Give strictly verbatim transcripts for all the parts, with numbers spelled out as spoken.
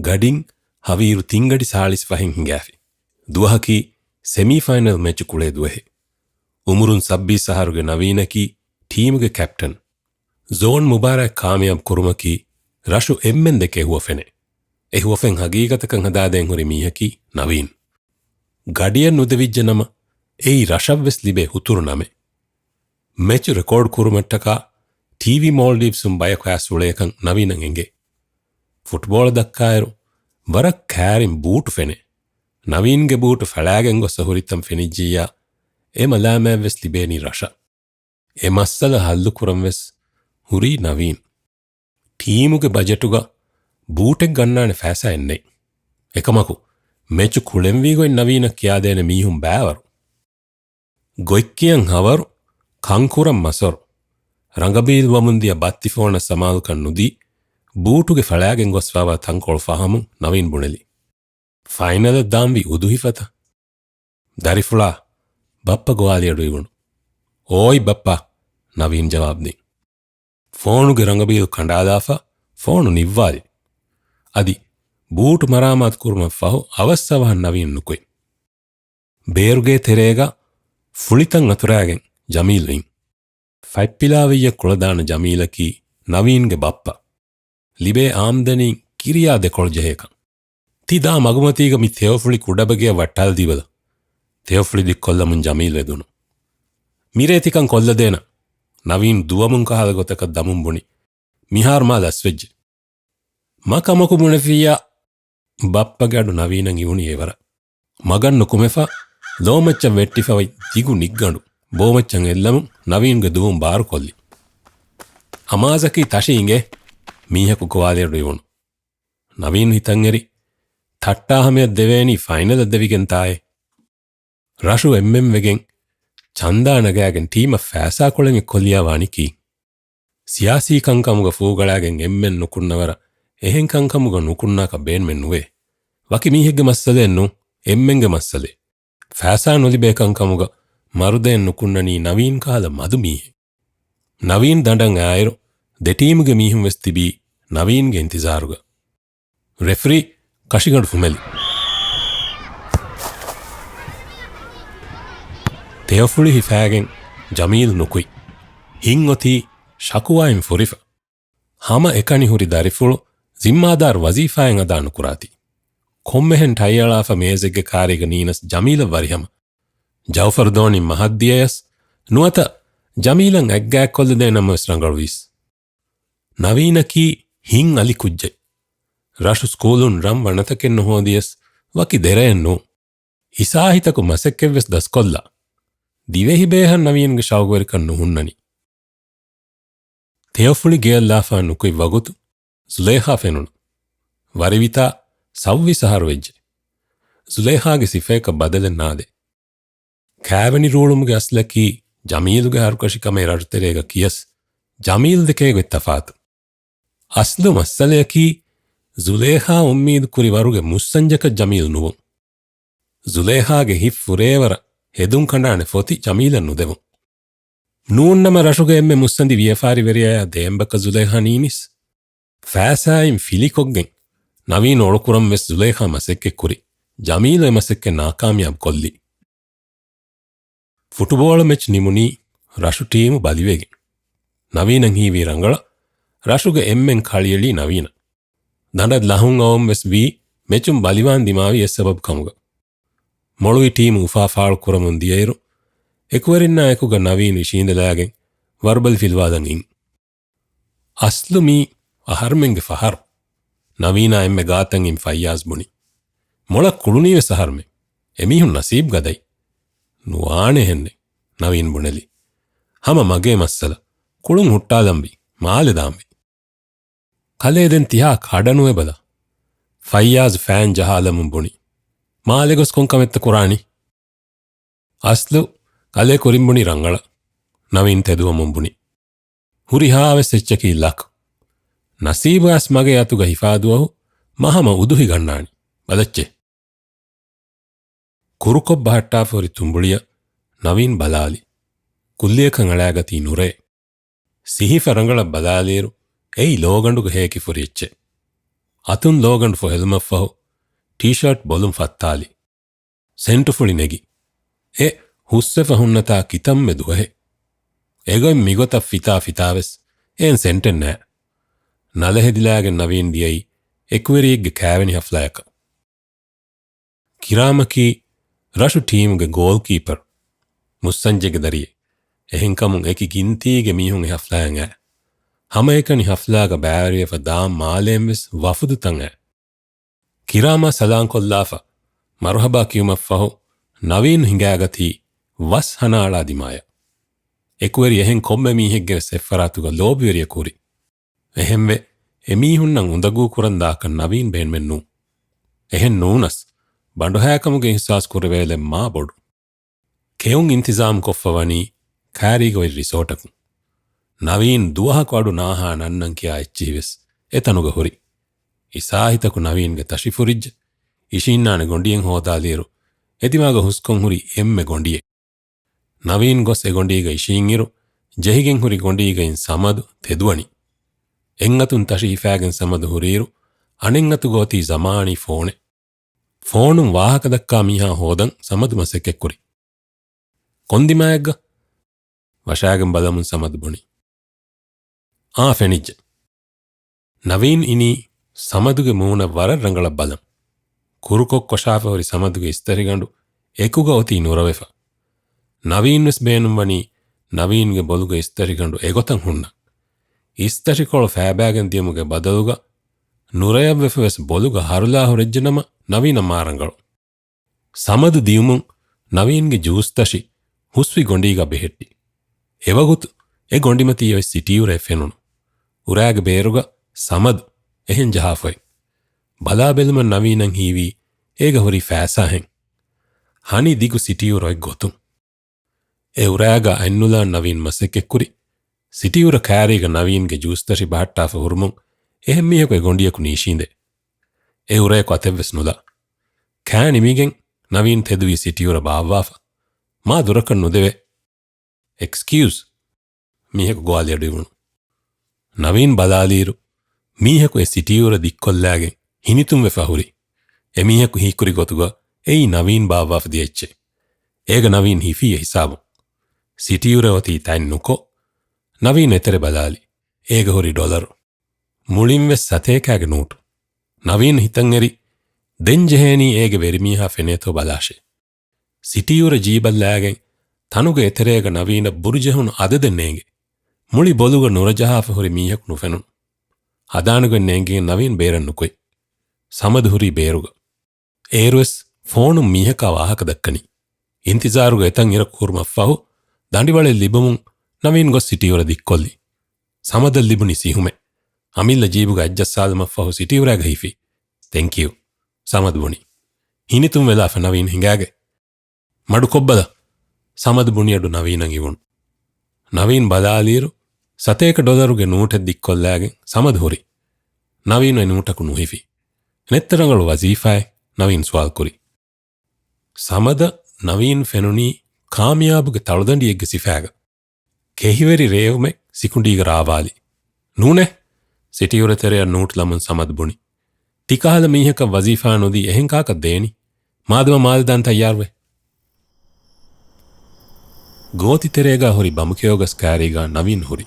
ގަޑިން ހަވީރު ތިންގަޑި ސާޅީސް ފަހެއް ހިނގާފި. ދުވަހަކީ ސެމީފައިނަލް މެޗު ކުޅޭ ދުވަހެއް. އުމުރުން ސައްބީސް އަހަރުގެ ނަވީނަކީ ޓީމުގެ ކެޕްޓަން. ޒޯން މުބާރާތް ކާމިޔާބު ކުރުމަކީ ރަށު އެންމެން ދެކޭ ހުވަފެނެއް. އެ ހުވަފެން ހަގީގަތަކަށް ހަދާދޭން ހުރި މީހަކީ ނަވީން. ގަޑިއެއް ނުދެވިއްޖެ ނަމަ، އެއީ ރަށަށްވެސް ލިބޭ ހުތުރު ނަމެއް. މެޗު ރެކޯޑް ކުރުމަށްޓަކާ ޓީވީ މޯލްޑިވްސުން ބަޔަކު އައިސް އުޅޭކަން ނަވީނަށް އެނގޭ. ފުޓްބޯޅަ ދައްކާއިރު، ވަރަށް ކައިރިން ބޫޓު ފެނޭ. ނަވީންގެ ބޫޓު ފަޅާގެން ގޮއްސަ ހުރިތަން ފެނިއްޖިއްޔާ، އެ މަލާމާތްވެސް ލިބޭނީ ރަށަށް. އެ މައްސަލަ ހައްލުކުރަންވެސް ހުރީ ނަވީން. ޓީމުގެ ބަޖެޓުގަ ބޫޓެއް ގަންނާނެ ފައިސާއެއް ނެތް. އެކަމަކު، މެޗު ކުޅެންވީ ގޮތް ނަވީނަށް ކިޔާދޭނެ މީހުން ބައިވަރު. ގޮތްކިޔަން ހަވަރު، ކަންކުރަން މަސަރު. ރަނގަބީލުވަމުން ދިޔަ ބައްތިފޯނަށް ސަމާލުކަން ނުދީ، ބޫޓުގެ ފަޅާގެން ގޮސްފާވާ ތަންކޮޅު ފަހަމުން ނަވީން ބުނެލި. ފައިނަލަށް ދާންވީ އުދުހިފަތަށް. ދަރިފުޅާ، ބައްޕަ ގޮވާލި އަޑު އިވުނު. އޯއި ބައްޕާ، ނަވީން ޖަވާބު ދިން. ފޯނުގެ ރަނގަބީލު ކަނޑާލާފަ، ފޯނު ނިއްވާލި. އަދި ބޫޓު މަރާމާތު ކުރުމަށް ފަހު އަވަސްއަވަހަށް ނަވީން ނުކުތް. ބޭރުގޭ ތެރޭގަ ފުޅިތަން އަތުރާގެން ޖަމީލު އިން. ފަތްޕިލާވިއްޔަ ކުޅަދާނަ ޖަމީލަކީ ނަވީންގެ ބައްޕަ. ލިބޭ އާމްދަނީން ކިރިޔާ ދެކޮޅު ޖެހޭކަން. ތި ދާ މަގުމަތީގަ މި ތެޔޮފުޅި ކުޑަބަގެއަށް ވައްޓާލަދީބަލަ. ތެޔޮފުޅި ދިއްކޮށްލަމުން ޖަމީލް ވެދުނު. މިރޭ ތިކަން ކޮށްލަދޭނަ. ނަވީން ދުވަމުން ކަހަލަ ގޮތަކަށް ދަމުން ބުނި. މިހާރު މާ ލަސްވެއްޖެ. މަ ކަމަކު ބުނެފިއްޔާ. ބައްޕަގެ އަޑު ނަވީނަށް އިވުނީ އެވަރަށް. މަގަށް ނުކުމެފަ، ލޯމައްޗަށް ވެއްޓިފަ އޮތް ދިގު ނިއްގަނޑު ބޯމައްޗަށް އެއްލަމުން ނަވީންގެ ދުވުން ބާރުކޮށްލި. އަމާޒަކީ ތަށި އިނގޭ، މީހަކު ގޮވާލި އަޑު އިވުނު. ނަވީން ހިތަށް އެރި، ތައްޓާ ހަމަޔަށް ދެވޭނީ ފައިނަލަށް ދެވިގެން ތާއޭ. ރަށު އެންމެން ވެގެން ޗަންދާ ނަގާގެން ޓީމަށް ފައިސާ ކޮޅެން އެއްކޮށްލިޔާ ވާނީ ކީއް؟ ސިޔާސީ ކަންކަމުގަ ފޫގަޅާގެން އެންމެން ނުކުންނަވަރަށް އެހެން ކަންކަމުގަ ނުކުންނާކަށް ބޭންމެއް ނުވޭ. ވަކި މީހެއްގެ މައްސަލައެއް ނޫން، އެންމެންގެ މައްސަލައެއް. ފައިސާ ނުލިބޭ ކަންކަމުގަ މަރުދައެއް ނުކުންނަނީ ނަވީން ކަހަލަ މަދު މީހެއް. ނަވީން ދަނޑަށް އާއިރު، ދެ ޓީމުގެ މީހުން ވެސް ތިބީ ނަވީންގެ އިންތިޒާރުގަ. ރެފްރީ ކަށިގަނޑު ފުމެލި. ތެޔޮފުޅި ހިފާގެން ޖަމީލް ނުކުތް. ހިތް އޮތީ ޝަކުވާއިން ފުރިފަ. ހަމަ އެކަނި ހުރި ދަރިފުޅު ޒިންމާދާރު ވަޒީފާއެއް އަދާ ނުކުރާތީ. ކޮންމެހެން ޓައި އަޅާފަ މޭޒެއްގެ ކާރީގަ ނީނަސް ޖަމީލަށް ވަރިހަމަ. ޖައުފަރު ދޯނިން މަހަށްދިޔަޔަސް ނުވަތަ ޖަމީލަށް އަތްގާތްކޮށްލަދޭނަމަވެސް ރަނގަޅުވީސް. ނަވީނަކީ ހިތް އަލި ކުއްޖެއް. ރަށު ސްކޫލުން ރަން ވަނަތަކެއް ނުހޯދިޔަސް ވަކި ދެރައެއް ނޫން. އިސާހިތަކު މަސައްކަތްވެސް ދަސްކޮށްލާ. ދިވެހި ބޭހަށް ނަވީންގެ ޝައުގުވެރިކަން ނުހުންނަނީ. ތެޔޮފުޅި ގެއަށްލާފާ ނުކުތް ވަގުތު ޒުލޭހާ ފެނުނު. ވަރިވިތާ ސައުވީސް އަހަރު ވެއްޖެ. ޒުލޭހާގެ ސިފަޔަކަށް ބަދަލެއް ނާދޭ. ކާވެނި ރޫޅުމުގެ އަސްލަކީ ޖަމީލުގެ ހަރުކަށިކަމޭ ރަށުތެރޭގަ ކިޔަސް ޖަމީލް ދެކޭ ގޮތް ތަފާތު. އަސްލު މައްސަލަޔަކީ ޒުލޭހާ އުއްމީދު ކުރި ވަރުގެ މުއްސަންޖަކަށް ޖަމީލް ނުވުން. ޒުލޭހާގެ ހިތް ފުރޭވަރަށް ހެދުން ކަނޑާނެ ފޮތި ޖަމީލަށް ނުދެވުން. ނޫންނަމަ ރަށުގެ އެންމެ މުއްސަނދި ވިޔަފާރިވެރިޔާޔާ ދޭންބަކަށް ޒުލޭހާ ނީނިސް. ފައިސާއިން ފިލިކޮށްގެން ނަވީން އޮޅުކުރަން ވެސް ޒުލޭހާ މަސައްކަތް ކުރި. ޖަމީލު އެ މަސައްކަތް ނާކާމިޔާބު ކޮށްލި. ފުޓުބޯޅަ މެޗް ނިމުނީ ރަށު ޓީމު ބަލިވެގެން. ނަވީނަށް ހީވީ ރަނގަޅަށް، ރަށުގެ އެންމެން ކަޅިއެޅީ ނަވީނަށް. ދަނޑަށް ލަހުން އައުން ވެސް ވީ މެޗުން ބަލިވާން ދިމާވީ އެއްސަބަބު ކަމުގަ. މޮޅުވި ޓީމު އުފާ ފާޅު ކުރަމުން ދިޔައިރު، އެކުވެރިންނާ އެކުގަ ނަވީން އިށީނދެލާގެން ވަރުބަލި ފިލުވާލަން އިން. އަސްލު މީ އަހަރުމެންގެ ފަހަރު. ނަވީނާ އެންމެ ގާތަށް އިން ފައްޔާޒް ބުނި. މޮޅަށް ކުޅުނީވެސް އަހަރުމެން. އެމީހުން ނަސީބު ގަދައި. ނުވާނެ އެހެންނެއް، ނަވީން ބުނެލި. ހަމަ މަގޭ މައްސަލަ. ކުޅުން ހުއްޓާލަންވީ. މާލެ ދާންވީ. ކަލޭ ދެން ތިހާ ކަޑަނުވެބަލަ. ފައްޔާޒް ފައިން ޖަހާލަމުން ބުނި. މާލެ ގޮސް ކޮން ކަމެއްތަ ކުރާނީ؟ އަސްލު ކަލޭ ކުރިން ބުނި ރަނގަޅަށް. ނަވީން ތެދުވަމުން ބުނި. ހުރިހާވެސް އެއްޗަކީ ލަކް. ނަސީބު އަސް މަގޭ އަތުގަ ހިފާދުވަހު މަހަމަ އުދުހި ގަންނާނީ. ބަލައްޗޭ. ކުރުކޮށް ބަހައްޓާފަ ހުރި ތުނބުޅިއަށް ނަވީން ބަލާލި. ކުއްލިއަކަށް އަޅާގަތީ ނުރޭ. ސިހިފަ ރަނގަޅަށް ބަލާލިއިރު، އެއީ ލޯގަނޑުގަ ހޭކިފުރި އެއްޗެއް. އަތުން ލޯގަނޑު ފޮހެލުމަށްފަހު، ޓީޝާޓް ބޮލުން ފައްތާލި. ސެންޓުފުޅި ނެގި. އެ ހުސްވެފަ ހުންނަތާ ކިތަންމެ ދުވަހެއް. އެގޮތް މިގޮތަށް ފިތާ ފިތާވެސް އެހެން ސެންޓެއް ނާ. ނަލަ ހެދިލާގެން ނަވީން ދިޔައީ އެކުވެރިއެއްގެ ކާވެނި ހަފްލާއަކަށް. ކިރާމަކީ ރަށު ޓީމުގެ ގޯލްކީޕަރު، މުއްސަންޖެގެ ދަރިއެއް. އެހެންކަމުން އެކި ގިންތީގެ މީހުން އެ ހަފްލާއަށް އައި. ހަމައެކަނި ހަފްލާގަ ބައިވެރިވެފަ ދާން މާލޭން ވެސް ވަފުދުތައް އައި. ކިރާމާ ސަލާންކޮށްލާފަ، މަރުހަބާ ކިޔުމަށްފަހު، ނަވީން ހިނގާގަތީ ވަސް ހަނާޅާ ދިމާޔަށް. އެކުވެރި އެހެން ކޮންމެ މީހެއްގެ ވެސް އެއްފަރާތުގަ ލޯބިވެރިޔަކު ހުރި. އެހެންވެ، އެމީހުންނަށް އުނދަގޫ ކުރަން ދާކަށް ނަވީން ބޭނުމެއް ނޫން. އެހެން ނޫނަސް، ބަނޑުހައިކަމުގެ އިހްސާސް ކުރެވޭލެއް މާ ބޮޑު. ކެއުން އިންތިޒާމް ކޮށްފަ ވަނީ ކާރީގަ އޮތް ރިސޯޓަކުން. ނަވީން ދުވަހަކު އަޑު ނާހާ ނަންނަން ކިޔާ އެއްޗިހި ވެސް އެ ތަނުގަ ހުރި. އިސާހިތަކު ނަވީންގެ ތަށި ފުރިއްޖެ. އިށީންނާނެ ގޮނޑިއެއް ހޯދާލިއިރު، އެ ދިމާގަ ހުސްކޮށް ހުރި އެންމެ ގޮނޑިއެއް. ނަވީން ގޮސް އެ ގޮނޑީގަ އިށީންއިރު، ޖެހިގެން ހުރި ގޮނޑީގައިން ސަމަދު ތެދުވަނީ. އެއްއަތުން ތަށި ހިފާގެން ސަމަދު ހުރިއިރު، އަނެއްއަތުގަ އޮތީ ޒަމާނީ ފޯނެއް. ފޯނުން ވާހަކަ ދައްކާ މީހާ ހޯދަން ސަމަދު މަސައްކަތްކުރި. ކޮން ދިމާއެއްގަ؟ ވަށާގެން ބަލަމުން ސަމަދު ބުނި. އާ، ފެނިއްޖެ. ނަވީން އިނީ ސަމަދުގެ މޫނަށް ވަރަށް ރަނގަޅަށް ބަލަން. ކުރުކޮށް ކޮށާފަ ހުރި ސަމަދުގެ އިސްތަށިގަނޑު އެކުގަ އޮތީ ނުރަވެފަ. ނަވީން ވެސް ބޭނުންވަނީ ނަވީންގެ ބޮލުގެ އިސްތަށިގަނޑު އެގޮތަށް ހުންނަން. އިސްތަށިކޮޅު ފައިބައިގެން ދިޔުމުގެ ބަދަލުގަ ނުރަޔަށްވެފަ ވެސް ބޮލުގަ ހަރުލާ ހުރެއްޖެނަމަ ނަވީނަށް މާ ރަނގަޅު. ސަމަދު ދިޔުމުން ނަވީންގެ ޖޫސްތަށި ހުސްވި ގޮނޑީގަ ބެހެއްޓި. އެވަގުތު އެ ގޮނޑިމަތީ އޮތް ސިޓީއުރައެއް ފެނުނު. އުރާގެ ބޭރުގަ ސަމަދު އެހެން ޖަހާފައި. ބަލާބެލުމަށް ނަވީނަށް ހީވީ އޭގަ ހުރީ ފައިސާހެން. ހަނި ދިގު ސިޓީއުރަ އޮތް ގޮތުން. އެ އުރާގަ އަތްނުލާން ނަވީން މަސައްކަތްކުރި. ސިޓީއުރަ ކާރީގަ ނަވީންގެ ޖޫސްތަށި ބަހައްޓާފަ ހުރުމުން އެހެން މީހަކު އެ ގޮނޑިއަކު ނީށީނދެ. އެ އުރަޔަކު އަތެއްވެސް ނުލާ. ކާ ނިމިގެން ނަވީން ތެދުވީ ސިޓީއުރަ ބާއްވާފަ. މާ ދުރަކަށް ނުދެވޭ. އެކްސްކިއުޒް. މީހަކު ގޮވާލި އަޑުއިވުނު. ނަވީން ބަލާލިއިރު، މީހަކު އެ ސިޓީއުރަ ދިއްކޮށްލާގެން ހިނިތުންވެފަ ހުރި. އެ މީހަކު ހީކުރި ގޮތުގަ އެއީ ނަވީން ބާއްވާފަ ދިޔަ އެއްޗެއް. އޭގަ ނަވީން ހިފީ އެ ހިސާބުން. ސިޓީއުރަ އޮތީ ތަތް ނުކޮށް، ނަވީން އެތެރެ ބަލާލި. އޭގަ ހުރި ޑޮލަރު. މުޅިންވެސް ސަތޭކާގެ ނޫޓު. ނަވީން ހިތަށް އެރި، ދެން ޖެހޭނީ އޭގެ ވެރިމީހާ ފެނޭތޯ ބަލާށޭ. ސިޓީއުރަ ޖީބަށްލާގެން ތަނުގެ އެތެރޭގަ ނަވީނަށް ބުރުޖެހުނު އަދަދެއް ނޭނގެ. މުޅި ބޮލުގަ ނުރަޖަހާފަ ހުރި މީހަކު ނުފެނުނު. ހަދާނެގޮތް ނޭނގިގެން ނަވީން ބޭރަށް ނުކުތް. ސަމަދު ހުރީ ބޭރުގަ. އޭރުވެސް ފޯނުން މީހަކާ ވާހަކަ ދައްކަނީ. އިންތިޒާރުގަ އެތަން އިރަކު ކުރުމަށްފަހު، ދަނޑިވަޅެއް ލިބުމުން ނަވީން ގޮސް ސިޓީއުރަ ދިއްކޮށްލި. ސަމަދަށް ލިބުނީ ސިހުމެއް. އަމިއްލަ ޖީބުގަ އަތްޖައްސާލުމަށްފަހު ސިޓީއުރާގަ ހިފި. ތެންކް ޔޫ. ސަމަދު ބުނި. ހިނިތުން ވެލާފަ ނަވީން ހިނގާގެ. މަޑުކޮށްބަލަ. ސަމަދު ބުނިއަޑު ނަވީނަށް އިވުނު. ނަވީން ބަލާލިއިރު، ސަތޭކަ ޑޮލަރުގެ ނޫޓެއް ދިއްކޮށްލާގެން ސަމަދު ހުރި. ނަވީން އެ ނޫޓަކު ނުހިފި. ނެތްތަ ރަނގަޅު ވަޒީފާއެއް؟ ނަވީން ސުވާލު ކުރި. ސަމަދަށް ނަވީން ފެނުނީ ކާމިޔާބުގެ ތަޅުދަނޑިއެއްގެ ސިފައިގަ. ކެހިވެރި ރޭވުމެއް ސިކުނޑީގަ ރާވާލި. ނޫނޭ؟ ސިޓީއުރެ ތެރެއަށް ނޫޓް ލަމުން ސަމަދު ބުނި. ތިކަހަލަ މީހަކަށް ވަޒީފާ ނުދީ އެހެން ކާކަށް ދޭނީ؟ މާދަމާ މާލެ ދާން ތައްޔާރުވޭ. ގޯތި ތެރޭގަ ހުރި ބަމުކެޔޮގަސް ކާރީގަ ނަވީން ހުރި.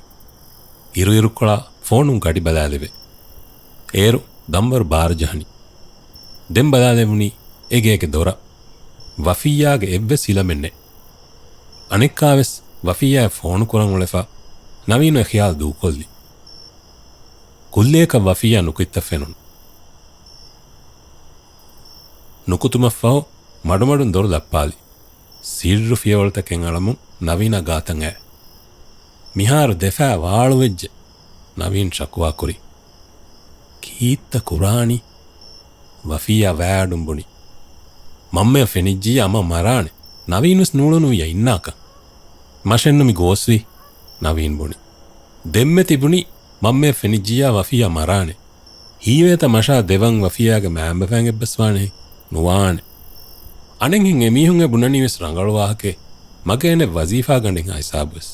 އިރުއިރުކޮޅާ ފޯނުން ގަޑި ބަލާލެވޭ. އޭރު ދަންވަރު ބާރަ ޖަހަނީ. ދެން ބަލާލެވުނީ އެ ގޭގެ ދޮރަށް. ވަފިއްޔާގެ އެއްވެސް ހިލަމެއް ނެތް. އަނެއްކާވެސް ވަފިއްޔާއަށް ފޯނު ކުރަން އުޅެފަ ނަވީނު އެ ޚިޔާލު ދޫކޮށްލި. ކުއްލިއަކަށް ވަފިއްޔާ ނުކުތްތައް ފެނުނު. ނުކުތުމަށްފަހު މަޑުމަޑުން ދޮރު ލައްޕާލި. ސިއްރު ފިޔަވަޅުތަކެއް އަޅަމުން ނަވީނާ ގާތަށް އައި. މިހާރު ދެފާ ވާޅުވެއްޖެ، ނަވީން ޝަކުވާ ކުރި. ކީއްތަ ކުރާނީ؟ ވަފިއްޔާ ވައި އަޑުން ބުނި. މަންމަޔަށް ފެނިއްޖިއްޔާ އަމާ މަރާނެ. ނަވީން ވެސް ނޫޅުނުވިއްޔާ އިންނާކަށް. މަށެއްނު މި ގޯސްވީ، ނަވީން ބުނި. ދެންމެ ތިބުނީ މަންމަޔަށް ފެނިއްޖިއްޔާ ވަފިއްޔާ މަރާނެ. ހީވޭތަ މަށާ ދެވަން ވަފިއްޔާގެ މައިންބަފައިން އެއްބަސްވާނެހެން؟ ނުވާނެ. އަނެއްހެން އެމީހުން އެ ބުނަނީވެސް ރަނގަޅު ވާހަކައެއް. މަގޭނެ ވަޒީފާ ގަނޑެއްހާ ހިސާބުވެސް.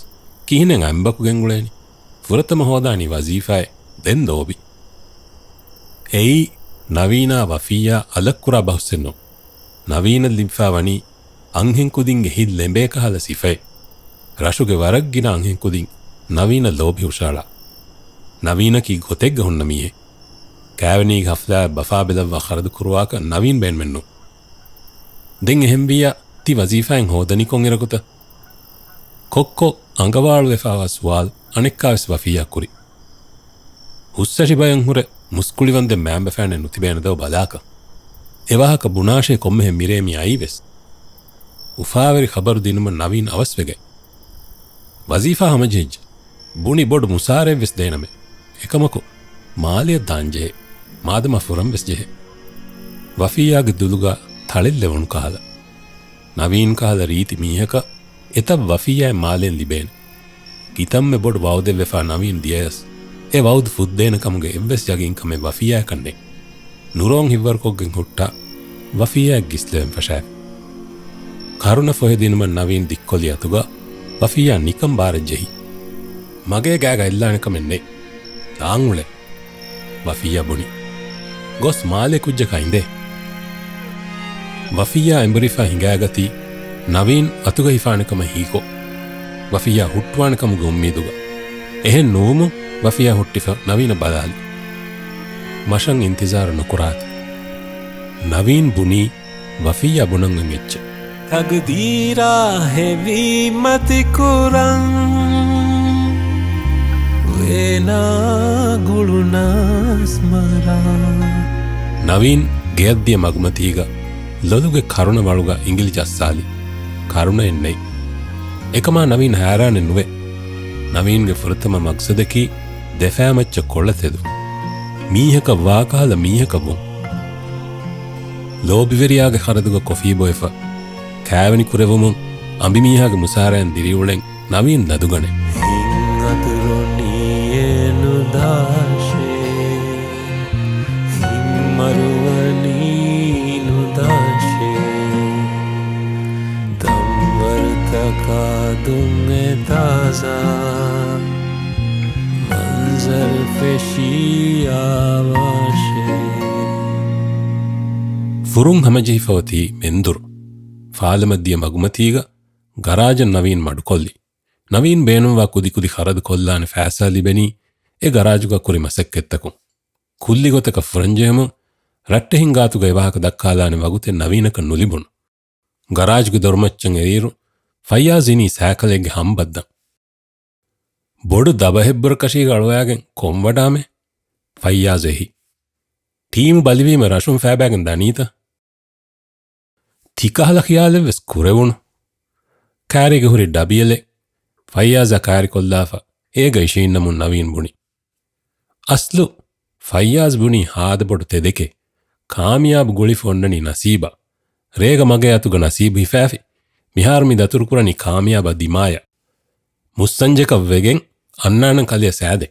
ކިހިނެއް އަނބަކު ގެންގުޅޭނީ؟ ފުރަތަމަ ހޯދާނީ ވަޒީފާއެއް. ދެން ލޯބި. އެއީ ނަވީނާ ވަފިއްޔާ އަލަށްކުރާ ބަހުސްއެއްނޫން. ނަވީނަށް ލިބިފާ ވަނީ އަންހެންކުދިންގެ ހިތް ލެނބޭ ކަހަލަ ސިފައެއް. ރަށުގެ ވަރަށް ގިނަ އަންހެންކުދިން ނަވީނަށް ލޯބި ހުށައަޅާ. ނަވީނަކީ ގޮތެއްގަ ހުންނަ މީހެއް. ކާވެނީގެ ހަފްލާއަށް ބަފާ ބެލައްވާ ޚަރަދު ކުރުވާކަށް ނަވީން ބޭނުމެއްނޫން. ދެން އެހެންވިއްޔާ ތި ވަޒީފާއިން ހޯދަނީ ކޮންއިރަކުތަ؟ ކޮއްކޮ އަނގަވާޅުވެފާވާ ސުވާލު އަނެއްކާވެސް ވަފިއްޔާ ކުރި. ހުސްއަށި ބަޔަން ހުރެ މުސްކުޅިވަންދެން މައިންބަފައިންނެއް ނުތިބޭނެ ދޯ ބަލާކަށް. އެވާހަކަ ބުނާށޭ ކޮންމެހެން މިރޭ މި އައީވެސް. އުފާވެރި ޚަބަރު ދިނުމަށް ނަވީން އަވަސްވެގަތް. ވަޒީފާ ހަމަޖެހިއްޖެ. ބުނި ބޮޑު މުސާރައެއްވެސް ދޭނަމޭ. އެކަމަކު، މާލެއަށް ދާންޖެހޭ. މާދަމާ ފުރަންވެސް ޖެހޭ. ވަފިއްޔާގެ ދުލުގަ ތަޅެއް ލެވުނު ކަހަލަ. ނަވީން ކަހަލަ ރީތި މީހަކަށް އެތައް ވަފިއްޔާއެއް މާލެއިން ލިބޭނެ. ކިތަންމެ ބޮޑު ވައުދެއްވެފާ ނަވީން ދިޔަޔަސް، އެ ވައުދު ފުއްދޭނެ ކަމުގެ އެއްވެސް ޔަގީންކަމެއް ވަފިއްޔާއަކަށް ނެތް. ނުރޯން ހިއްވަރުކޮށްގެން ހުއްޓާ، ވަފިއްޔާއަށް ގިސްލެވެން ފަށާފި. ކަރުނަ ފޮހެދިނުމަށް ނަވީން ދިއްކޮށްލި އަތުގަ ވަފިއްޔާ ނިކަން ބާރަށް ޖެހި. މަގޭ ގާގަ އެއްލާނެ ކަމެއް ނެތް. ދާން އުޅެ. ވަފިއްޔާ ބުނި. ގޮސް މާލޭ ކުއްޖަކާ އިނދޭ. ވަފިއްޔާ އެނބުރިފާ ހިނގާގަތީ ނަވީން އަތުގަ ހިފާނެ ކަމަށް ހީކޮށް، ވަފިއްޔާ ހުއްޓުވާނެ ކަމުގެ އުއްމީދުގަ. އެހެން ނުވުމުން ވަފިއްޔާ ހުއްޓިފަ ނަވީނަށް ބަލާލި. މަށަށް އިންތިޒާރު ނުކުރާތި. ނަވީން ބުނީ ވަފިއްޔާ ބުނަން އޮތް އެއްޗެއް. ތަގުދީރާ ހެވީ މަތިކުރަން، ވޭނާ ގުޅުނަސް މަރާ. ނަވީން ގެއަށްދިޔަ މަގުމަތީގަ ލޮލުގެ ކަރުނަ ވަޅުގަ އިނގިލި ޖައްސާލި. ކަރުނައެއް ނެތް. އެކަމާ ނަވީން ހައިރާނެއް ނުވޭ. ނަވީންގެ ފުރަތަމަ މަގްސަދަކީ ދެފާމައްޗަށް ކޮޅަށް ތެދު. މީހަކަށް ވާކަހަލަ މީހަކަށް ވުން. ލޯބިވެރިޔާގެ ޚަރަދުގަ ކޮފީ ބޮއެފަ، ކާވެނި ކުރެވުމުން އަނބިމީހާގެ މުސާރައިން ދިރިއުޅެން ނަވީން ލަދުގަނެ. ހިތް އަތުރުނީ އެ ނުދާށޭ، ހިތް މަރުވަނީ ނުދާށޭ. ދަންވަރުތަކާ ދުން އެ ތާޒާ މަންޒަރު ފެށި އާވާށޭ. ފުރުން ހަމަޖެހިފަ އޮތީ މެންދުރު. ފާލަމަށް ދިޔަ މަގުމަތީގަ ގަރާޖަށް ނަވީން މަޑުކޮށްލި. ނަވީން ބޭނުންވާ ކުދިކުދި ޚަރަދު ކޮށްލާނެ ފައިސާ ލިބެނީ އެ ގަރާޖުގަ ކުރި މަސައްކަތްތަކުން. ކުއްލި ގޮތަކަށް ފުރަންޖެހުމުން ރައްޓެހިން ގާތުގައި ވާހަކަ ދައްކާލާނެ ވަގުތެއް ނަވީނަކަށް ނުލިބުނު. ގަރާޖުގެ ދޮރުމައްޗަށް އެރިއިރު ފައްޔާޒް އިނީ ސައިކަލެއްގެ ހަމްބައްދަށް. ބޮޑު ދަބަހެއްބުރަކަށީގަ އަޅުވާގެން ކޮން ވަޑާމެ؟ ފައްޔާޒް އެހި. ޓީމު ބަލިވީމަ ރަށުން ފައިބައިގެން ދަނީތަ؟ ތިކަހަލަ ޚިޔާލެއްވެސް ކުރެވުނު. ކާރީގަ ހުރި ޑަބިއެލެއް ފައްޔާޒާ ކާރިކޮށްލާފަ އޭގަ އިށީންނަމުން ނަވީން ބުނި. އަސްލު ފައްޔާޒް ބުނީ ހާދަ ބޮޑު ތެދެކޭ. ކާމިޔާބު ގުޅިފަ އޮންނަނީ ނަސީބަށް. ރޭގަ މަގޭ އަތުގަ ނަސީބު ހިފާފި. މިހާރު މި ދަތުރުކުރަނީ ކާމިޔާބާ ދިމާޔަށް. މުއްސަންޖެކަށް ވެގެން އަންނާނަން ކަލެއަށް ސާދެ.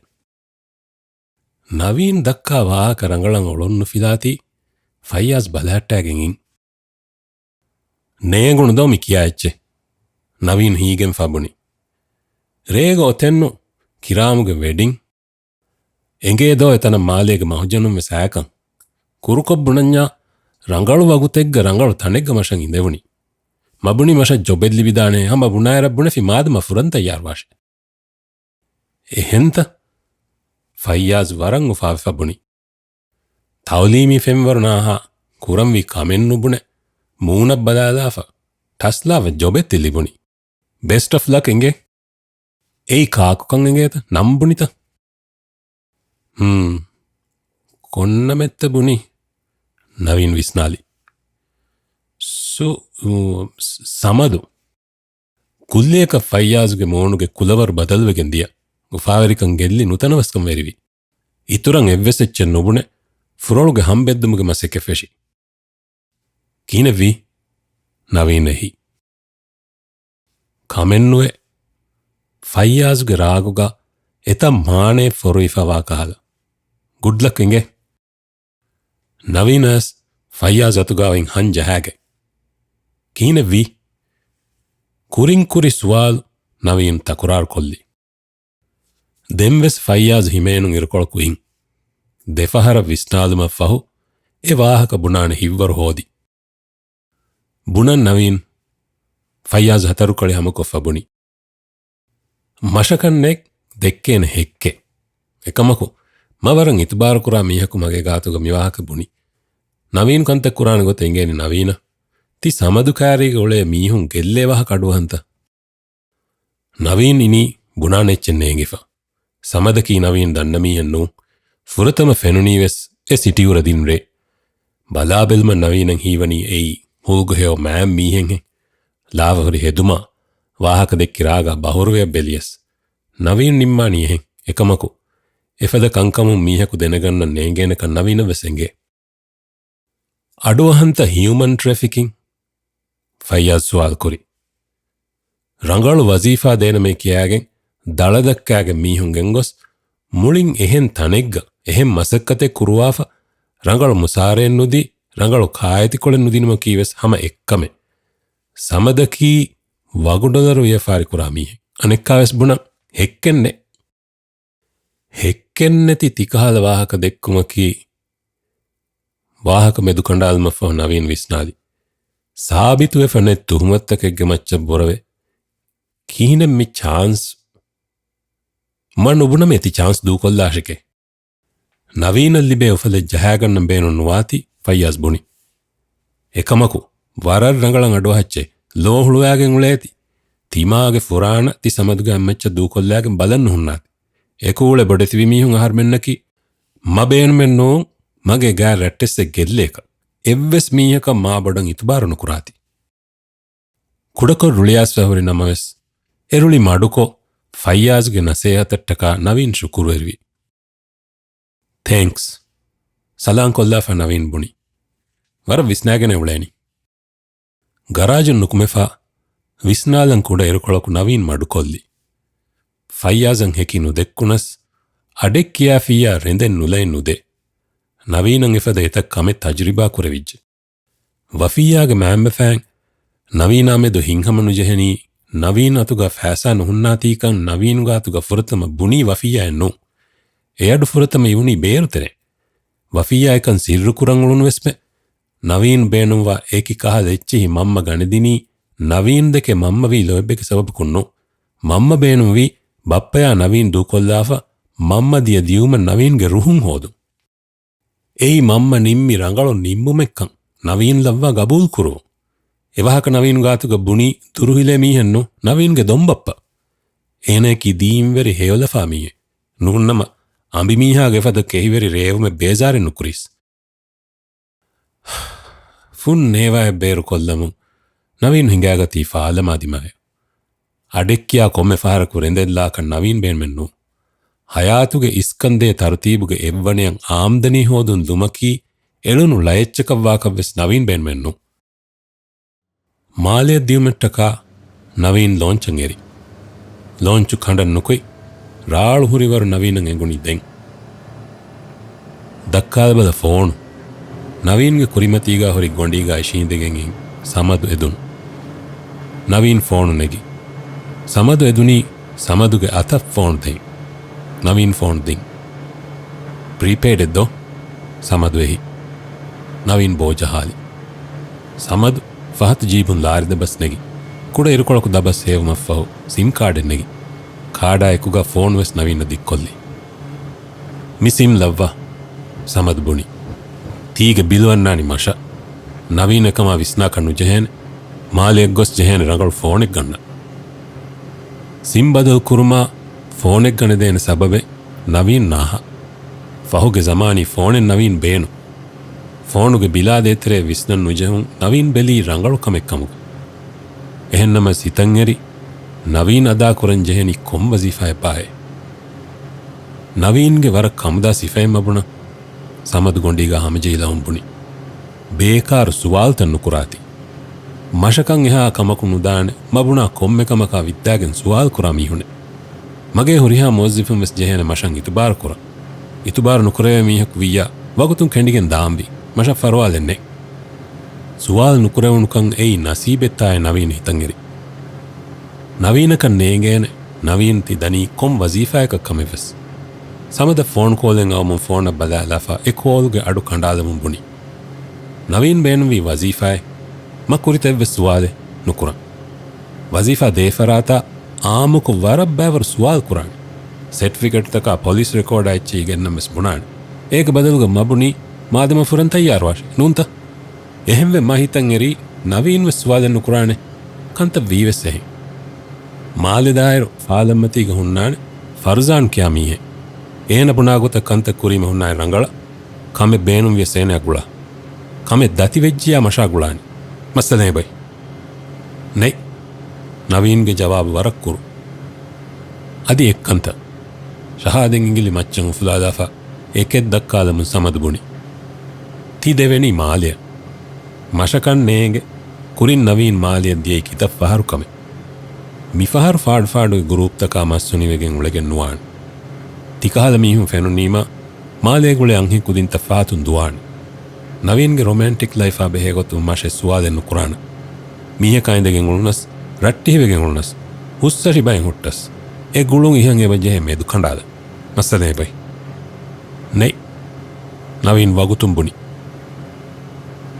ނަވީން ދައްކާ ވާހަކަ ރަނގަޅަށް އޮޅުން ނުފިލާތީ ފައްޔާޒް ބަލަހައްޓާގެން އިން. ނޭނގުނު ދޯ މި ކިޔާ އެއްޗެއް؟ ނަވީން ހީގެން ފަބުނި. ރޭގަ އޮތެއްނު ކިރާމުގެ ވެޑިން. އެނގޭ ދޯ އެތަނަށް މާލޭގެ މަހުޖަނުން ވެސް އާކަން. ކުރުކޮށް ބުނަންޏާ ރަނގަޅު ވަގުތެއްގަ ރަނގަޅު ތަނެއްގަ މަށަށް އިނދެވުނީ. މަބުނި މަށަށް ޖޮބެއް ލިބިދާނެ ހަމަ ބުނާއިރަށް ބުނެފި މާދަމާ ފުރަން ތައްޔާރުވާށޭ. އެހެންތަ؟ ފައްޔާޒް ވަރަށް އުފާވެފަ ބުނި. ތައުލީމީ ފެންވަރު ނާހާ ކުރަންވީ ކަމެއް ނުބުނެ، މޫނަށް ބަލާލާފަ ޓަސްލާފަ ޖޮބެއް ތި ލިބުނީ. ބެސްޓް އޮފް ލަކް އިނގޭ. އެއީ ކާކުކަން އެނގޭތަ؟ ނަން ބުނިތަ؟ ހުން. ކޮންނަމެއްތަ ބުނީ؟ ނަވީން ވިސްނާލި. ސު، ސަމަދު. ކުއްލިއަކަށް ފައްޔާޒުގެ މޫނުގެ ކުލަވަރު ބަދަލުވެގެން ދިޔަ. އުފާވެރިކަން ގެއްލި ނުތަނަވަސްކަން ވެރިވި. އިތުރަށް އެއްވެސް އެއްޗެއް ނުބުނެ، ފުރޮޅުގެ ހަމްބެއްދުމުގެ މަސައްކަތް ފެށި. ކިހިނެއްވީ؟ ނަވީން އެހި. ކަމެއްނުވޭ. ފައްޔާޒުގެ ރާގުގަ އެތައް މާނައެއް ފޮރުވިފަވާ ކަހަލަ. ގުޑް ލަކް އިނގޭ. ނަވީނަސް ފައްޔާޒް އަތުގައި ހަން ޖަހާގެ. ކިހިނެއްވީ؟ ކުރިން ކުރި ސުވާލު ނަވީން ތަކުރާރު ކޮށްލި. ދެންވެސް ފައްޔާޒް ހިމޭނުން އިރުކޮޅަކު އިން. ދެފަހަރަށް ވިސްނާލުމަށްފަހު، އެ ވާހަކަ ބުނާނެ ހިތްވަރު ހޯދި. ބުނަން ނަވީން، ފައްޔާޒް ހަތަރުކޮޅެއް ހަމަކޮށްފަ ބުނި. މަށަކަށް ނެތް ދެއްކޭނެ ހެއްކެއް. އެކަމަކު، މަ ވަރަށް އިތުބާރުކުރާ މީހަކު މަގޭ ގާތުގަ މިވާހަކަ ބުނި. ނަވީން ކަންތައް ކުރާނެ ގޮތަށް އެނގޭނީ ނަވީނަށް. ތި ސަމަދު ކާރީގަ އުޅޭ މީހުން ގެއްލޭ ވާހަކަ އަޑުއަހަންތަ؟ ނަވީން އިނީ ބުނާނެ އެއްޗެއް ނޭނގިފަ. ސަމަދަކީ ނަވީން ދަންނަ މީހެއް ނޫން. ފުރަތަމަ ފެނުނީވެސް އެ ސިޓީއުރަ ދިން ރޭ. ބަލާބެލުމަށް ނަވީނަށް ހީވަނީ އެއީ ހުޅުގަހެޔޮ މާތް މީހެއްހެން. ލާފަ ހުރި ހެދުމާ، ވާހަކަ ދެއްކި ރާގާ ބަހުރުވެޔަށް ބެލިޔަސް. ނަވީން ނިންމާނީ އެހެން. އެކަމަކު، އެފަދަ ކަންކަމުން މީހަކު ދެނެގަންނަން ނޭނގޭނެކަން ނަވީނަށް ވެސް އެނގޭ. އަޑުއަހަންތަ ހިއުމަން ޓްރެފިކިން؟ ފައްޔާޒް ސުވާލު ކުރި. ރަނގަޅު ވަޒީފާ ދޭނަމޭ ކިޔާގެން ދަޅަ ދައްކާގެން މީހުން ގެންގޮސް، މުޅިން އެހެން ތަނެއްގަ، އެހެން މަސައްކަތެއް ކުރުވާފަ، ރަނގަޅު މުސާރައެއް ނުދީ، ރަނގަޅު ކާއެތިކޮޅެއް ނުދިނުމަކީ ވެސް ހަމަ އެއްކަމެއް. ސަމަދަކީ ވަގުޑޮލަރު ވިޔަފާރި ކުރާ މީހެއް. އަނެއްކާވެސް ބުނަން ހެއްކެއް ނެތް. ހެއްކެއްނެތި ތިކަހަލަ ވާހަކަ ދެއްކުމަކީ، ވާހަކަ މެދުކަނޑާލުމަށްފަހު ނަވީން ވިސްނާލި. ސާބިތުވެފަ ނެތް ތުހުމަތުތަކެއްގެ މައްޗަށް ބުރަވެ. ކިހިނެއް މި ޗާންސް؟ މަ ނުބުނަމޭ ތި ޗާންސް ދޫކޮށްލާށެކޭ. ނަވީނަށް ލިބޭ އުފަލެއް ޖަހާގަންނަން ބޭނުން ނުވާތީ، ފައްޔާޒް ބުނި. އެކަމަކު، ވަރަށް ރަނގަޅަށް އަޑުއަހައްޗޭ، ލޯ ހުޅުވާގެން އުޅޭތި. ތިމާގެ ފުރާނަ ތި ސަމަދުގެ އަތްމައްޗަށް ދޫކޮށްލާގެން ބަލަން ނުހުންނާތި. އެކު އުޅެ ބޮޑެތިވި މީހުން އަހަރުމެންނަކީ، މަ ބޭނުމެއް ނޫން، މަގޭ ގާތް ރައްޓެއްސެއް ގެއްލޭކަށް. އެއްވެސް މީހަކަށް މާ ބޮޑަށް އިތުބާރު ނުކުރާތި. ކުޑަކޮށް ރުޅިއައިސްފަ ހުރި ނަމަވެސް، އެ ރުޅި މަޑުކޮށް، ފައްޔާޒްގެ ނަސޭހަތަށްޓަކާ ނަވީން ޝުކުރުވެރިވި. ތޭންކްސް. ސަލާން ކޮށްލާފަ ނަވީން ބުނި. ވަރަށް ވިސްނާގެނެއް އުޅޭނީ. ގަރާޖުން ނުކުމެފަ، ވިސްނާލަން ކުޑަ އިރުކޮޅަކު ނަވީން މަޑުކޮށްލި. ފައްޔާޒަށް ހެކި ނުދެއްކުނަސް، އަޑެއް ކިޔާފިއްޔާ ރެނދެއް ނުލައެއް ނުދޭ. ނަވީނަށް އެފަދަ އެތައް ކަމެއް ތަޖުރިބާ ކުރެވިއްޖެ. ވަފިއްޔާގެ މައިންބަފައިން ނަވީނާ މެދު ހިތްހަމަ ނުޖެހެނީ، ނަވީން އަތުގަ ފައިސާ ނުހުންނާތީކަން ނަވީން ގާތުގަ ފުރަތަމަ ބުނީ ވަފިއްޔާއެއް ނޫން. އެ އަޑު ފުރަތަމަ އިވުނީ ބޭރު ތެރޭ. ވަފިއްޔާ އެކަން ސިއްރު ކުރަން އުޅުނުވެސްމެ. ނަވީން ބޭނުންވާ އެކި ކަހަލަ އެއްޗިހި މަންމަ ގަނެދިނީ، ނަވީން ދެކެ މަންމަ ވީ ލޯތްބެއްގެ ސަބަބަކުން ނޫން. މަންމަ ބޭނުންވީ ބައްޕަޔާ ނަވީން ދޫކޮށްލާފަ، މަންމަ ދިޔަ ދިޔުމަށް ނަވީންގެ ރުހުން ހޯދުން. އެއީ މަންމަ ނިންމި ރަނގަޅު ނިންމުމެއްކަން ނަވީން ލައްވާ ގަބޫލު ކުރުވުން. އެވާހަކަ ނަވީން ގާތުގަ ބުނީ ދުރުހިލޭ މީހެއް ނޫން، ނަވީންގެ ދޮންބައްޕަ. އޭނައަކީ ދީންވެރި ހެޔޮލަފާ މީހެއް. ނޫންނަމަ، އަނބިމީހާގެ ފަދަ ކެހިވެރި ރޭވުމެއް ބޭޒާރެއް ނުކުރީސް. ފުން ނޭވާއެއް ބޭރު ކޮށްލަމުން ނަވީން ހިނގާގަތީ ފާލަމާ ދިމާޔަށް. އަޑެއްކިޔާ ކޮންމެ ފަހަރަކު ރެނދެއްލާކަށް ނަވީން ބޭނުމެއް ނޫން. ހަޔާތުގެ އިސްކަންދޭ ތަރުތީބުގެ އެއްވަނަޔަށް އާމްދަނީ ހޯދުން ލުމަކީ އެޅުނު ޅައެއްޗަކަށް ވާކަށްވެސް ނަވީން ބޭނުމެއް ނޫން. މާލެއަށް ދިޔުމަށްޓަކާ ނަވީން ލޯންޗަށް އެރި. ލޯންޗު ކަނޑަން ނުކުތް، ރާޅު ހުރިވަރު ނަވީނަށް އެނގުނީ ދެން. ދައްކާލަބަލަ ފޯނު. ނަވީންގެ ކުރިމަތީގާ ހުރި ގޮނޑީގާ އިށީނދެގެން އިން ސަމަދު އެދުނު. ނަވީން ފޯނު ނެގި. ސަމަދު އެދުނީ ސަމަދުގެ އަތަށް ފޯނު ދޭން. ނަވީން ފޯނު ދިން. ޕްރީޕެއިޑެއް ދޯ؟ ސަމަދު އެހި. ނަވީން ބޯޖަހާލި. ސަމަދު ފަހަތު ޖީބުން ލާރި ދަބަސް ނެގި، ކުޑަ އިރުކޮޅަކު ދަބަސް ހޭވުމަށްފަހު ސިމް ކާޑެއް ނެގި، ކާޑާ އެކުގަ ފޯނު ވެސް ނަވީނަށް ދިއްކޮށްލި. މި ސިމް ލައްވާ. ސަމަދު ބުނި. ތީގެ ބިލު އަންނާނީ މަށަށް. ނަވީން އެކަމާ ވިސްނާކަށް ނުޖެހޭނެ. މާލެއަށް ގޮސް ޖެހޭނެ ރަނގަޅު ފޯނެއް ގަންނަން. ސިމް ބަދަލު ކުރުމާ ފޯނެއް ގަނެދޭނެ ސަބަބެއް ނަވީން ނާހާ. ފަހުގެ ޒަމާނީ ފޯނެއް ނަވީން ބޭނުން. ފޯނުގެ ބިލާ ދޭތެރޭ ވިސްނަން ނުޖެހުން ނަވީން ބެލީ ރަނގަޅު ކަމެއް ކަމުގަ. އެހެންނަމަވެސް ހިތަށް އެރި، ނަވީން އަދާ ކުރަން ޖެހެނީ ކޮން ވަޒީފާއެއްބާހޭ؟ ނަވީންގެ ވަރަށް ކަމުދާ ސިފައެއް މަބުނަ. ސަމަދު ގޮނޑީގާ ހަމަޖެހިލަވަން ބުނި. ބޭކާރު ސުވާލުތައް ނުކުރާތި. މަށަކަށް އެހާ ކަމަކު ނުދާނެ، މަބުނާ ކޮންމެ ކަމަކާ ވިއްދާގެން ސުވާލު ކުރާ މީހުންނެއް. މަގޭ ހުރިހާ މުވައްޒިފުން ވެސް ޖެހޭނެ މަށަށް އިތުބާރު ކުރަން. އިތުބާރު ނުކުރެވޭ މީހަކު ވިއްޔާ، ވަގުތުން ކެނޑިގެން ދާންވީ. މަށަށް ފަރުވާލެއް ނެތް. ސުވާލު ނުކުރެވުނުކަން އެއީ ނަސީބެއްތާއޭ ނަވީން ހިތަށް އެރި. ނަވީނަކަށް ނޭނގޭނެ، ނަވީން ތި ދަނީ ކޮން ވަޒީފާއަކަށް ކަމެއް ވެސް. ސަމަދަށް ފޯނު ކޯލެއް އައުމުން ފޯނަށް ބަލާލާފަ އެ ކޯލުގެ އަޑު ކަނޑާލަމުން ބުނި. ނަވީން ބޭނުންވީ ވަޒީފާއެއް، މަ ކުރިތަ އެއްވެސް ސުވާލެއް ނުކުރަން. ވަޒީފާ ދޭ ފަރާތާ އާއްމުކޮށް ވަރަށް ބައިވަރު ސުވާލު ކުރާނެ. ސެޓްފިކެޓްތަކާ ޕޮލިސް ރެކޯޑާ އެއްޗެހި ގެންނަން ވެސް ބުނާނެ. އޭގެ ބަދަލުގަ މަ ބުނީ، މާދަމާ ފުރަން ތައްޔާރުވާށޭ، ނޫންތަ؟ އެހެންވެ މަ ހިތަށް އެރީ، ނަވީން ވެސް ސުވާލެއް ނުކުރާނެ. ކަންތައް ވީވެސް އެހެން. މާލެ ދާއިރު ފާލަންމަތީގަ ހުންނާނެ ފަރުޒާން ކިޔާ މީހެއް. އޭނަ ބުނާ ގޮތަށް ކަންތައް ކުރީމަ ހުންނާނެ ރަނގަޅަށް. ކަމެއް ބޭނުންވިޔަސް އޭނައަށް ގުޅާ. ކަމެއް ދަތި ވެއްޖިޔާ މަށާ ގުޅާނެ. މައްސަލައެއް ބައި. ނެތް. ނަވީންގެ ޖަވާބު ވަރަށް ކުރު. އަދި އެއްކަންތައް. ޝަހާދެން އިނގިލި މައްޗަށް އުފުލާލާފަ އެކެއް ދައްކާލަމުން ސަމަދު ބުނި. ތި ދެވެނީ މާލެއަށް. މަށަކަށް ނޭނގެ. ކުރިން ނަވީން މާލެއަށް ދިޔައީ ކިތައް ފަހަރު ކަމެއް. މިފަހަރު ފާޑުފާޑުގެ ގުރޫޕްތަކާ މައްސުނިވެގެން އުޅެގެން ނުވާނެ. ތިކަހަލަ މީހުން ފެނުނީމާ، މާލޭގުޅޭ އަންހެން ކުދިންތައް ފަހަތުން ދުވާނެ. ނަވީންގެ ރޮމޭންޓިކް ލައިފާ ބެހޭގޮތުން މަށެއް ސުވާލެއް ނުކުރާނަން. މީހަކާ އިނދެގެން އުޅުނަސް، ރައްޓެހިވެގެން އުޅުނަސް، ހުސްއަށި ބައެއް ހުއްޓަސް، އެ ގުޅުން އިހަށް އެބަޖެހޭ މެދުކަނޑާލަން. މައްސަލައެއް ބައި. ނެތް. ނަވީން ވަގުތުން ބުނި.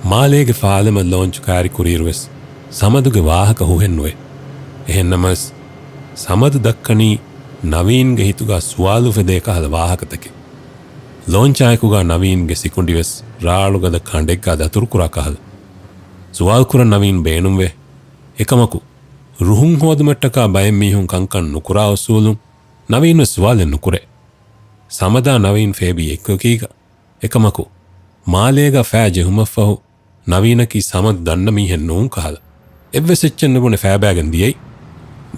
މާލޭގެ ފާލަމަށް ލޯންޗު ކާރި ކުރިއިރުވެސް ސަމަދުގެ ވާހަކަ ހުހެއްނުވޭ. އެހެންނަމަވެސް، ސަމަދު ދައްކަނީ ނަވީންގެ ހިތުގަ ސުވާލު އުފެދޭ ކަހަލަ ވާހަކަތަކެއް. ލޯންޗާއެކުގަ ނަވީންގެ ސިކުނޑިވެސް ރާޅުގަދަ ކަނޑެއްގަ ދަތުރުކުރާ ކަހަލަ. ސުވާލުކުރަން ނަވީން ބޭނުންވޭ. އެކަމަކު، ރުހުން ހޯދުމަށްޓަކާ ބައެއް މީހުން ކަންކަން ނުކުރާ އުސޫލުން ނަވީންވެސް ސުވާލެއް ނުކުރޭ. ސަމަދާ ނަވީން ފޭބީ އެކިއެކީގަ. އެކަމަކު، މާލޭގަ ފައި ޖެހުމަށްފަހު، ނަވީނަކީ ސަމަދު ދަންނަ މީހެއް ނޫން ކަހަލަ. އެއްވެސް އެއްޗެއް ނުބުނެ ފައިބައިގެން ދިޔައީ.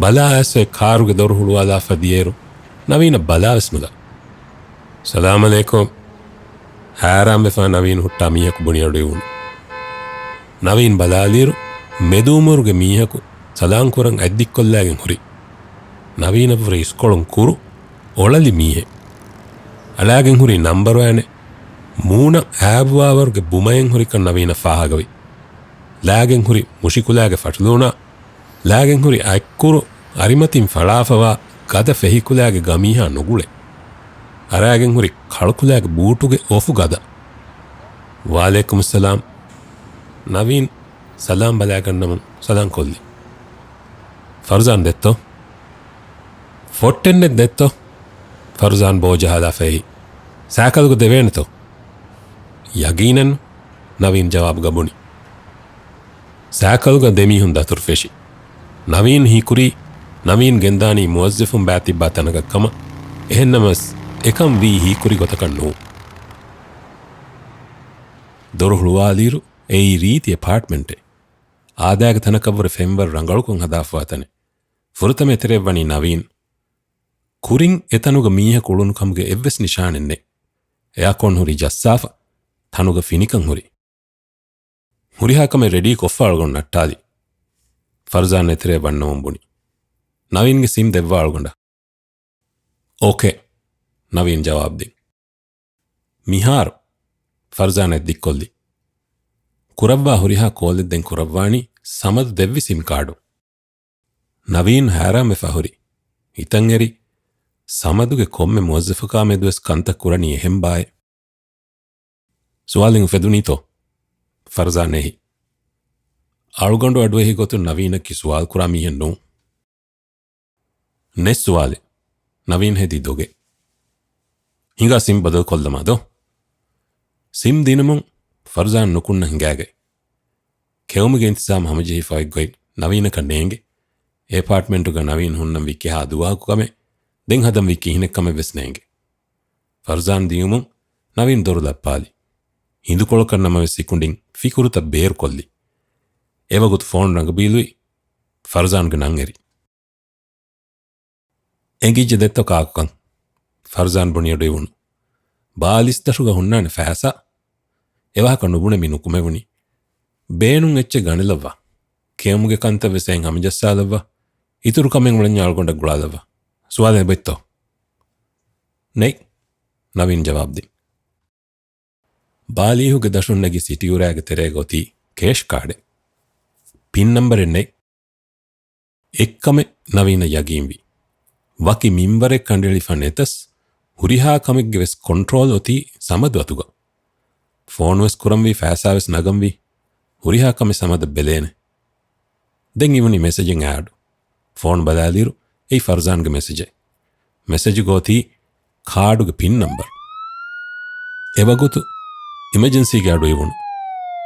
ބަލާ އައިސް އޮތް ކާރުގެ ދޮރު ހުޅުވާލާފަ ދިޔައިރު، ނަވީނަށް ބަލާވެސް ނުލާ. ސަލާމަލައިކުމް. ހައިރާންވެފަ ނަވީން ހުއްޓާ މީހަކު ބުނި އަޑުއިވުނު. ނަވީން ބަލާލިއިރު، މެދުއުމުރުގެ މީހަކު ސަލާން ކުރަން އަތްދިއްކޮށްލާގެން ހުރި. ނަވީނަށްވުރެ އިސްކޮޅުން ކުރު، އޮޅަލި މީހެއް. އަޅާގެން ހުރި ނަންބަރު އައިނެ، މޫނަށް އައިބުވާވަރުގެ ބުމައެއް ހުރިކަން ނަވީނަށް ފާހަގަވި. ލާގެން ހުރި މުށިކުލާގެ ފަޓުލޫނާ، ލާގެން ހުރި އަތްކުރު އަރިމަތިން ފަޅާފަވާ ގަދަ ފެހިކުލާގެ ގަމީހާ ނުގުޅޭ. އަރާގެން ހުރި ކަޅުކުލާގެ ބޫޓުގެ އޮފު ގަދަ. ވަޢަލައިކުމުއްސަލާމް. ނަވީން ސަލާމް ބަލާގަންނަމުން ސަލާން ކޮށްލި. ފަރުޒާން ދެއްތޯ؟ ފޮއްޓެންނެއް ދެއްތޯ؟ ފަރުޒާން ބޯ ޖަހާލާފައި. ސައިކަލުގަ ދެވޭނެތޯ؟ ޔަގީނެއްނު، ނަވީން ޖަވާބުގަ ބުނި. ސައިކަލުގަ ދެމީހުން ދަތުރު ފެށި. ނަވީން ހީކުރީ، ނަވީން ގެންދާނީ މުވައްޒަފުން ބައިތިއްބާ ތަނަކަށް ކަމަށް. އެހެންނަމަވެސް، އެކަން ވީ ހީކުރި ގޮތަކަށް ނޫން. ދޮރު ހުޅުވާލިއިރު، އެއީ ރީތި އެޕާޓްމަންޓެއް. އާދައިގެ ތަނަކަށްވުރެ ފެންވަރު ރަނގަޅުކޮށް ހަދާފަވާ ތަނެއް. ފުރަތަމަ އެތެރެއަށް ވަނީ ނަވީން. ކުރިން އެތަނުގަ މީހަކު އުޅުނު ކަމުގެ އެއްވެސް ނިޝާނެއް ނެތް. އެއާކޯން ހުރީ ޖައްސާފަ، ތަނުގަ ފިނިކަން ހުރި. ހުރިހާ ކަމެއް ރެޑީ ކޮށްފަ އަޅުގަނޑު ނައްޓާލި. ފަރުޒާން އެތެރެއަށް ވަންނަމުން ބުނި. ނަވީންގެ ސިމް ދެއްވާ އަޅުގަނޑަށް. އޯކޭ، ނަވީން ޖަވާބު ދިން. މިހާރު، ފަރުޒާން އަތްދިއްކޮށްލި. ކުރައްވާ ހުރިހާ ކޯލެއް ދެން ކުރައްވާނީ ސަމަދު ދެއްވި ސިމް ކާޑު. ނަވީން ހައިރާންވެފަ ހުރި. ހިތަށް އެރި، ސަމަދުގެ ކޮންމެ މުވައްޒަފަކާ މެދުވެސް ކަންތައް ކުރަނީ އެހެން ބާއޭ. ސުވާލެއް އުފެދުނީތޯ؟ ފަރުޒާން އެހި. އަޅުގަނޑު އަޑުއެހި ގޮތުން ނަވީނަކީ ސުވާލު ކުރާ މީހެއް ނޫން. ނެތް ސުވާލެއް. ނަވީން ހެދީ ދޮގެއް. ހިނގާ ސިމް ބަދަލު ކޮށްލަމާ ދޯ. ސިމް ދިނުމުން ފަރުޒާން ނުކުންނަ ހިނގާގަތް. ކެއުމުގެ އިންތިޒާމް ހަމަޖެހިފަ އޮތްގޮތް ނަވީނަކަށް ނޭނގެ. އެޕާޓްމަންޓުގަ ނަވީން ހުންނަންވީ ކިހާ ދުވަހަކު ކަމެއް، ދެން ހަދަންވީ ކިހިނެއް ކަމެއް ވެސް ނޭނގެ. ފަރުޒާން ދިޔުމުން ނަވީން ދޮރު ލައްޕާލި. ހިނދުކޮޅަކަށް ނަމަވެސް ސިކުނޑިން ފިކުރުތައް ބޭރުކޮށްލި. އެވަގުތު ފޯން ރަނގަބީލުވި. ފަރުޒާންގެ ނަން އެރި. އެނގިއްޖެ ދެއްތޯ ކާކުކަން؟ ފަރުޒާން ބުނި އަޑުއިވުނު. ބާލިސް ދަށުގަ ހުންނާނެ ފައިސާ. އެވާހަކަ ނުބުނެ މި ނުކުމެވުނީ. ބޭނުން އެއްޗެއް ގަނެލައްވާ. ކެއުމުގެ ކަންތައް ވެސް އެއިން ހަމަޖައްސާލައްވާ. އިތުރު ކަމެއް އުޅެންޏާ އަޅުގަނޑަށް ގުޅާލައްވާ. ސުވާލެއް އެބައޮތްތޯ؟ ނެތް، ނަވީން ޖަވާބު ދިން. ބާލީހުގެ ދަށުން ނެގި ސިޓީއުރާގެ ތެރޭގަ އޮތީ ކޭޝް ކާޑެއް. ޕިން ނަންބަރެއް ނެތް. އެއްކަމެއް ނަވީނަށް ޔަގީންވި. ވަކި މިންވަރެއް ކަނޑައެޅިފަ ނެތަސް، ހުރިހާ ކަމެއްގެ ވެސް ކޮންޓްރޯލް އޮތީ ސަމަދު އަތުގަ. ފޯނު ވެސް ކުރަންވީ، ފައިސާ ވެސް ނަގަންވީ. ހުރިހާ ކަމެއް ސަމަދަށް ބެލޭނެ. ދެން އިވުނީ މެސެޖެއް އައި އަޑު. ފޯނު ބަލާލިއިރު އެއީ ފަރްޒާންގެ މެސެޖެއް. މެސެޖުގަ އޮތީ ކާޑުގެ ޕިން ނަމްބަރު. އެވަގުތު އިމަޖެންސީގެ އަޑު އިވުނު.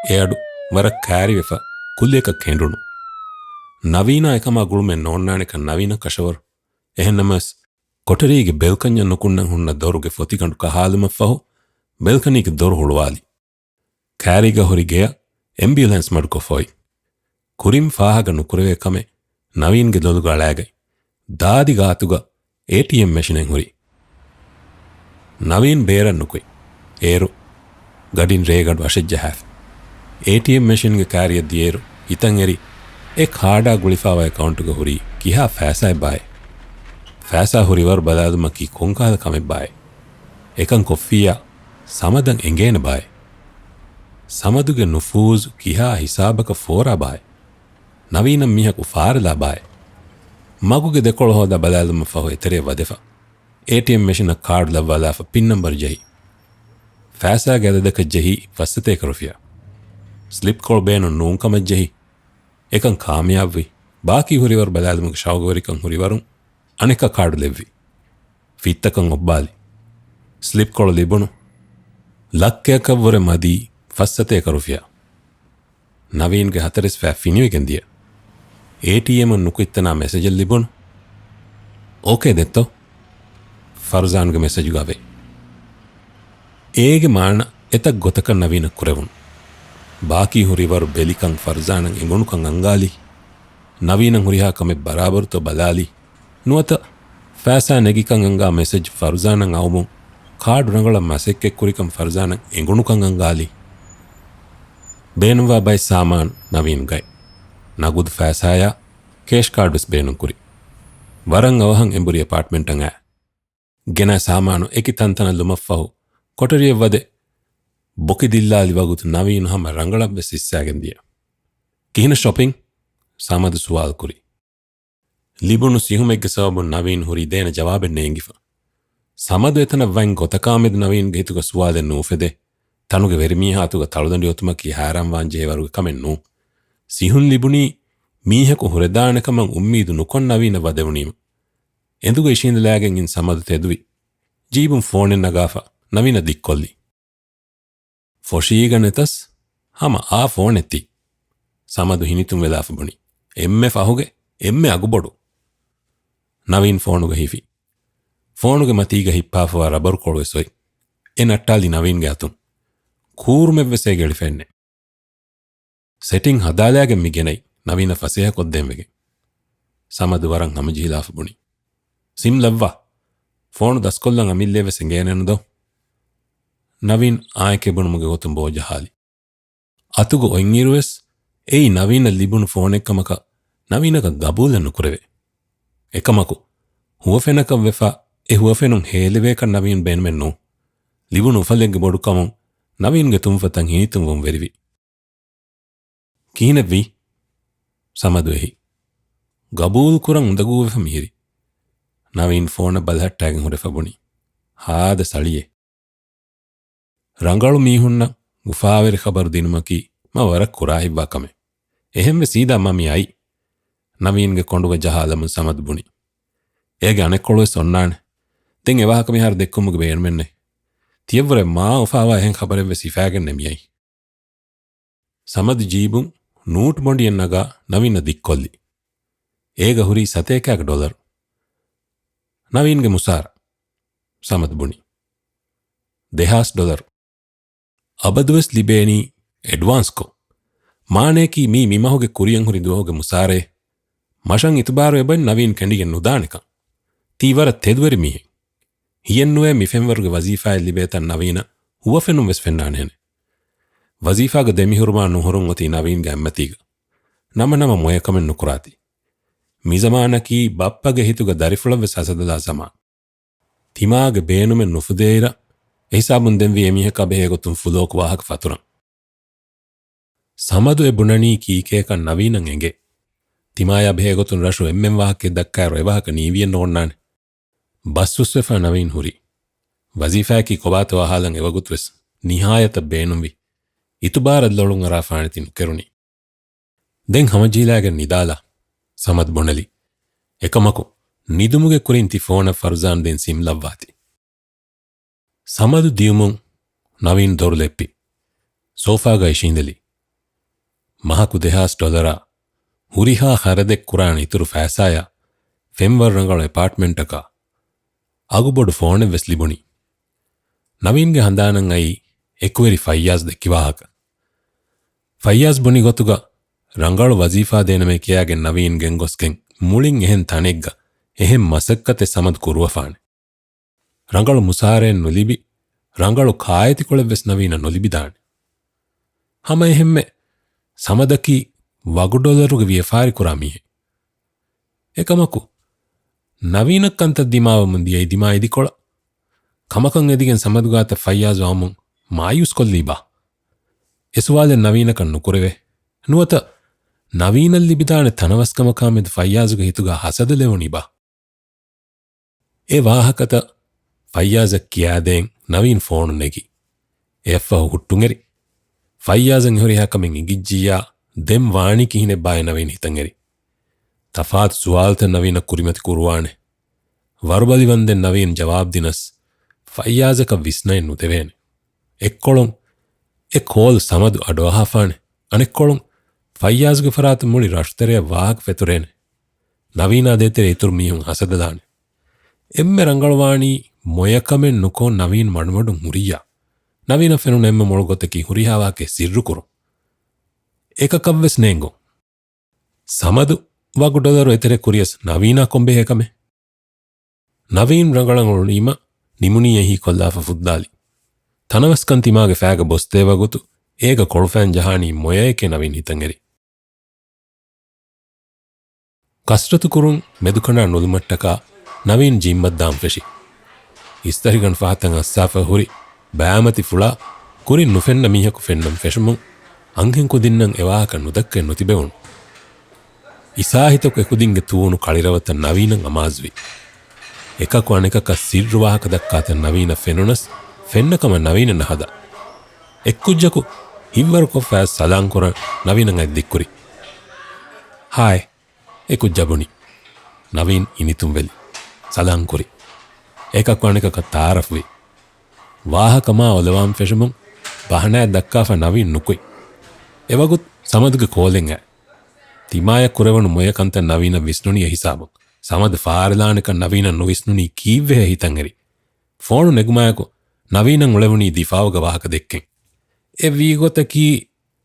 އެ އަޑު ވަރަށް ކާރިވެފަ، ކުއްލިއަކަށް ކެނޑުނު. ނަވީނާ އެކަމާ ގުޅުމެއް ނޯންނާނެކަން ނަވީނަށް ކަށަވަރު. އެހެންނަމަވެސް، ކޮޓަރީގެ ބެލްކަންޏަށް ނުކުންނަން ހުންނަ ދޮރުގެ ފޮތިގަނޑު ކަހާލުމަށްފަހު، ބެލްކަނީގެ ދޮރު ހުޅުވާލި. ކާރީގަ ހުރި ގެޔަށް އެމްބިއުލެންސް މަޑުކޮށްފަ އޮތް. ކުރިން ފާހަގަ ނުކުރެވޭ ކަމެއް ނަވީންގެ ލޮލުގަ އަޅާގަތް. ދާދި ގާތުގަ އޭޓީއެމް މެޝިނެއް ހުރި. ނަވީން ބޭރަށް ނުކުތް. އޭރު ގަޑިން ރޭގަނޑު އަށެއް ޖަހާފި. އޭޓީއެމް މެޝިންގެ ކާރިއަށް ދިޔައިރު ހިތަށް އެރި، އެ ކާޑާ ގުޅިފަވާ އެކައުންޓުގަ ހުރީ ކިހާ ފައިސާއެއް ބާއޭ؟ ފައިސާ ހުރިވަރު ބަލާލުމަކީ ކޮންކަހަލަ ކަމެއް ބާއޭ؟ އެކަން ކޮށްފިއްޔާ ސަމަދަށް އެނގޭނެ ބާއޭ؟ ސަމަދުގެ ނުފޫޒު ކިހާ ހިސާބަކަށް ފޯރާ ބާއޭ؟ ނަވީނަށް މީހަކު ފާރަލާ ބާއޭ؟ މަގުގެ ދެކޮޅު ހޯދާ ބަލާލުމަށްފަހު އެތެރެއަށް ވަދެފަ. އޭޓީއެމް މެޝިނަށް ކާޑު ލައްވާލާފަ ޕިން ނަމްބަރު ޖެހި. ފައިސާގެ އަދަދަކަށް ޖެހި ފައްސަތޭކަ ރުފިޔާ. ސްލިޕްކޮޅު ބޭނުން ނޫންކަމަށް ޖެހި. އެކަން ކާމިޔާބުވި. ބާކީ ހުރިވަރު ބަލާލުމުގެ ޝައުގުވެރިކަން ހުރިވަރުން އަނެއްކާ ކާޑު ލެއްވި. ފިއްތަކަށް އޮއްބާލި. ސްލިޕްކޮޅު ލިބުނު. ލައްކަޔަކަށްވުރެ މަދީ ފައްސަތޭކަ ރުފިޔާ. ނަވީންގެ ހަތަރެސް ފައި ފިނިވެގެން ދިޔަ. އޭޓީއެމަށް ނުކުތްތަނާ މެސެޖެއް ލިބުނު. އޯކޭ ދެއްތޯ؟ ފަރުޒާންގެ މެސެޖުގަ އަވޭ. އޭގެ މާނަ އެތައް ގޮތަކަށް ނަވީނަށް ކުރެވުނު. ބާކީ ހުރިވަރު ބެލިކަން ފަރުޒާނަށް އެނގުނުކަން އަންގާލި. ނަވީނަށް ހުރިހާ ކަމެއް ބަރާބަރުތޯ ބަލާލި. ނުވަތަ ފައިސާ ނެގިކަން އަންގާ މެސެޖް ފަރުޒާނަށް އައުމުން ކާޑު ރަނގަޅަށް މަސައްކަތްކުރިކަން ފަރުޒާނަށް އެނގުނުކަން އަންގާލި. ބޭނުންވާ ބައެއް ސާމާނު ނަވީން ގަތް. ނަގުދު ފައިސާޔާ ކޭޝް ކާޑުވެސް ބޭނުންކުރި. ވަރަށް އަވަހަށް އެނބުރި އެޕާޓްމަންޓަށް އައި. ގެނައި ސާމާނު އެކި ތަންތަނަށް ލުމަށްފަހު ކޮޓަރިއަށް ވަދެ ބޮކި ދިއްލާލި ވަގުތު ނަވީނު ހަމަ ރަނގަޅަށްވެސް ހިއްސާގެން ދިޔަ. ކިހިނެއް ޝޮޕިން؟ ސަމަދު ސުވާލު ކުރި. ލިބުނު ސިހުމެއްގެ ސަބަބުން ނަވީން ހުރީ ދޭނެ ޖަވާބެއް ނޭނގިފަ. ސަމަދު އެތަނަށް ވަން ގޮތަކާމެދު ނަވީންގެ ހިތުގަ ސުވާލެއް ނޫފެދޭ. ތަނުގެ ވެރިމީހާ އަތުގަ ތަޅުދަނޑި އޮތުމަކީ ހައިރާންވާންޖެހޭ ވަރުގެ ކަމެއް ނޫން. ސިހުން ލިބުނީ މީހަކު ހުރެދާނެ ކަމަށް އުއްމީދު ނުކޮށް ނަވީނަށް ވަދެވުނީމަ. އެނދުގަ އިށީނދެލާގެން އިން ސަމަދު ތެދުވި. ޖީބުން ފޯނެއް ނަގާފަ ނަވީނަށް ދިއްކޮށްލި. ފޮށީގަ ނެތަސް ހަމަ އާ ފޯނެއް ތި. ސަމަދު ހިނިތުންވެލާފަ ބުނި. އެންމެ ފަހުގެ އެންމެ އަގުބޮޑު. ނަވީން ފޯނުގަ ހިފި. ފޯނުގެ މަތީގަ ހިއްޕާފަވާ ރަބަރު ކޮޅުވެސް އޮތް. އެ ނައްޓާލި ނަވީންގެ އަތުން. ކޫރުމެއްވެސް އޭގެ އެޅިފައެއްނެއް. ސެޓިން ހަދާލާގެން މި ގެނައި ނަވީނަށް ފަސޭހަކޮށްދޭން ވެގެން. ސަމަދު ވަރަށް ހަމަޖެހިލާފަ ބުނި. ސިމް ލައްވާ. ފޯނު ދަސްކޮށްލަން އަމިއްލައެއްވެސް އެނގޭނެނު ދޯ؟ ނަވީން އާނއެކޭ ބުނުމުގެ ގޮތުން ބޯ ޖަހާލި. އަތުގަ އޮތްއިރުވެސް އެއީ ނަވީނަށް ލިބުނު ފޯނެއްކަމަކަށް ނަވީނަކަށް ގަބޫލެއް ނުކުރެވޭ. އެކަމަކު، ހުވަފެނަކަށް ވެފަ އެ ހުވަފެނުން ހޭލެވޭކަށް ނަވީން ބޭނުމެއް ނޫން. ލިބުނު އުފަލެއްގެ ބޮޑުކަމުން ނަވީންގެ ތުންފަތަށް ހިނިތުންވުން ވެރިވި. ކިހިނެއްވީ؟ ސަމަދު އެހި. ގަބޫލުކުރަން އުނދަގޫވެފަ މިހިރި. ނަވީން ފޯނަށް ބަލަހައްޓާގެން ހުރެފަ ބުނި. ހާދަ ސަޅިއެއް. ރަނގަޅު މީހުންނަށް އުފާވެރި ޚަބަރު ދިނުމަކީ މަ ވަރަށް ކުރާހިތްވާ ކަމެއް. އެހެންވެ ސީދާ މަ މި އައީ. ނަވީންގެ ކޮނޑުގަ ޖަހާލަމުން ސަމަދު ބުނި. އޭގެ އަނެއްކޮޅުވެސް އޮންނާނެ. ދެން އެވާހަކަ މިހާރު ދެއްކުމުގެ ބޭނުމެއްނެއް. ތިޔަށްވުރެ މާ އުފާވާ އެހެން ޚަބަރެއްވެސް ހިފާގެންނެއް މިއައީ. ސަމަދު ޖީބުން ނޫޓް ބޮނޑިއެއް ނަގާ ނަވީނަށް ދިއްކޮށްލި. އޭގަ ހުރީ ސަތޭކައިގެ ޑޮލަރު. ނަވީންގެ މުސާރަ. ސަމަދު ބުނި. ދެހާސް ޑޮލަރު. އަބަދުވެސް ލިބޭނީ އެޑްވާންސްކޮށް. މާނަޔަކީ މީ މިމަހުގެ ކުރިއަށް ހުރި ދުވަހުގެ މުސާރައޭ. މަށަށް އިތުބާރު އެބައިން ނަވީން ކެނޑިގެން ނުދާނެކަން. ތީ ވަރަށް ތެދުވެރި މީހެއް. ހިޔެއްނުވޭ މިފެންވަރުގެ ވަޒީފާއެއް ލިބޭތަން ނަވީނަށް ހުވަފެނުން ވެސް ފެންނާނެހެނެއް. ވަޒީފާގަ ދެމިހުރުމާ ނުހުރުން އޮތީ ނަވީންގެ އަތްމަތީގަ. ނަމަ ނަމަ މޮޔަކަމެއް ނުކުރާތި. މިޒަމާނަކީ ބައްޕަގެ ހިތުގަ ދަރިފުޅަށްވެސް ހަސަދަލާ ޒަމާން. ތިމާގެ ބޭނުމެއް ނުފުދޭއިރަށް އެހިސާބުން ދެންވީ އެމީހަކާ ބެހޭގޮތުން ފުލޯކު ވާހަކަ ފަތުރަން. ސަމަދު އެ ބުނަނީ ކީކޭކަން ނަވީނަށް އެނގޭ. ތިމާޔާ ބެހޭގޮތުން ރަށު އެންމެން ވާހަކައެއް ދައްކާއިރު އެވާހަކަ ނީވިއެއް ނޯންނާނެ. ބަސް ހުސްވެފަ ނަވީން ހުރި. ވަޒީފާއަކީ ކޮބާތޯ އަހާލަން އެވަގުތުވެސް ނިހާޔަތަށް ބޭނުންވި އިތުބާރަށް ލޮޅުން އަރާފާނެތީ ނުކެރުނީ. ދެން ހަމަޖީލާގެން ނިދާލާ، ސަމަދު ބުނެލި. އެކަމަކު، ނިދުމުގެ ކުރިން ތި ފޯނަށް ފަރުޒާން ދެން ސިމް ލައްވާތި. ސަމަދު ދިޔުމުން ނަވީން ދޮރު ލެއްޕި. ސޯފާގައި ޝިންދެލި. މަހަކު ދެހާސް ޑޮލަރާ ހުރިހާ ޚަރަދެއް ކުރާނެ އިތުރު ފައިސާޔާ ފެންވަރު ރަނގަޅު އެޕާޓްމަންޓަކާ އަގުބޮޑު ފޯނެއްވެސް ލިބުނީ. ނަވީންގެ ހަނދާނަށް އައީ އެކުވެރި ފައްޔާޒް ދެއްކި ވާހަކަ. ފައްޔާޒް ބުނި ގޮތުގަ ރަނގަޅު ވަޒީފާ ދޭނަމޭ ކިޔާގެން ނަވީން ގެންގޮސްގެން މުޅިން އެހެން ތަނެއްގަ އެހެން މަސައްކަތެއް ސަމަދު ކުރުވަފާނެ. ރަނގަޅު މުސާރައެއް ނުލިބި، ރަނގަޅު ކާއެތިކޮޅެއްވެސް ނަވީނަށް ނުލިބިދާނެ. ހަމަ އެހެންމެ ސަމަދަކީ ވަގު ޑޮލަރުގެ ވިޔަފާރި ކުރާ މީހެއް. އެކަމަކު، ނަވީނަށް ކަންތައް ދިމާވަމުން ދިޔައީ ދިމާ އިދިކޮޅަށް. ކަމަކަށް އެދިގެން ސަމަދު ގާތަށް ފައްޔާޒު އައުމުން މާޔޫސްކޮށްލީބާ؟ އެ ސުވާލެއް ނަވީނަކަށް ނުކުރެވޭ. ނުވަތަ ނަވީނަށް ލިބިދާނެ ތަނަވަސްކަމަކާމެދު ފައްޔާޒުގެ ހިތުގަ ހަސަދަ ލެވުނީބާ؟ އެ ވާހަކަތައް ފައްޔާޒަށް ކިޔާދޭން ނަވީން ފޯނު ނެގި. އެއަށްފަހު ހުއްޓުންއެރި. ފައްޔާޒަށް އެހުރިހާ ކަމެއް އިނގިއްޖިއްޔާ ދެން ވާނީ ކިހިނެއްބާއޭ ނަވީން ހިތަށްއެރި. ތަފާތު ސުވާލުތައް ނަވީނަށް ކުރިމަތި ކުރުވާނެ. ވަރުބަލިވަންދެން ނަވީން ޖަވާބު ދިނަސް، ފައްޔާޒަކަށް ވިސްނައެއް ނުދެވޭނެ. އެއްކޮޅުން އެ ކޯލް ސަމަދު އަޑުއަހާފާނެ. އަނެއްކޮޅުން ފައްޔާޒުގެ ފަރާތުން މުޅި ރަށުތެރެއަށް ވާހަކަ ފެތުރޭނެ. ނަވީނާ ދޭތެރޭ އިތުރު މީހުން ހަސަދަލާނެ. އެންމެ ރަނގަޅުވާނީ މޮޔަކަމެއް ނުކޮށް ނަވީން މަޑުމަޑުން ހުރިއްޔާ. ނަވީނަށް ފެނުނު އެންމެ މޮޅު ގޮތަކީ ހުރިހާ ވާހަކައެއް ސިއްރުކުރުން. އެކަކަށްވެސް ނޭނގުން. ސަމަދު ވަގު ޑޮލަރު އެތެރެ ކުރިޔަސް ނަވީނާ ކޮންބެހޭ ކަމެއް؟ ނަވީން ރަނގަޅަށް އުޅުނީމަ ނިމުނީ އެހީ ކޮށްލާފަ ފުއްދާލި. ތަނަވަސްކަން ތިމާގެ ފައިގަ ބޮސްދޭ ވަގުތު އޭގަ ކޮޅުފައިން ޖަހާނީ މޮޔައެކޭ ނަވީން ހިތަށްއެރި. ކަސްރަތު ކުރުން މެދުކަނޑާ ނުލުމަށްޓަކާ ނަވީން ޖިއްމަށް ދާން ފެށި. އިސްތަށިގަނޑު ފަހަތަށް އައްސާފަ ހުރި ބައިމަތި ފުޅާ ކުރިން ނުފެންނަ މީހަކު ފެންނަން ފެށުމުން އަންހެން ކުދިންނަށް އެވާހަކަ ނުދައްކައެއް ނުތިބެވުނު. އިސާހިތަކު އެކުދިންގެ ތޫނު ކަޅިރަވަތައް ނަވީނަށް އަމާޒުވި. އެކަކު އަނެކަކަށް ސިއްރު ވާހަކަ ދައްކާތަން ނަވީނަށް ފެނުނަސް، ފެންނަ ކަމަށް ނަވީނަށް ނަހަދާ. އެއްކުއްޖަކު ހިތްވަރުކޮށްފައި ސަލާން ކުރަން ނަވީނަށް އަތް ދިއްކުރި. ހާއް، އެކުއްޖާ ބުނި. ނަވީން އިނިތުންވެލި. ސަލާން ކުރި. އެކަކު އަނެކަކަށް ތައާރަފްވި. ވާހަކަ މާ އޮލަވާން ފެށުމުން ބަހަނާއެއް ދައްކާފަ ނަވީން ނުކުތް. އެވަގުތު ސަމަދުގެ ކޯލެއް އައި. ތިމާޔަށް ކުރެވުނު މޮޔަ ކަންތައް ނަވީނަށް ވިސްނުނީ އެ ހިސާބުން. ސަމަދު ފާރިލާނެކަން ނަވީނަށް ނުވިސްނުނީ ކީއްވެހޭ ހިތަށްއެރި. ފޯނު ނެގުމާއެކު ނަވީނަށް އުޅެވުނީ ދިފާއުގަ ވާހަކަ ދެއްކެން. އެ ވީގޮތަކީ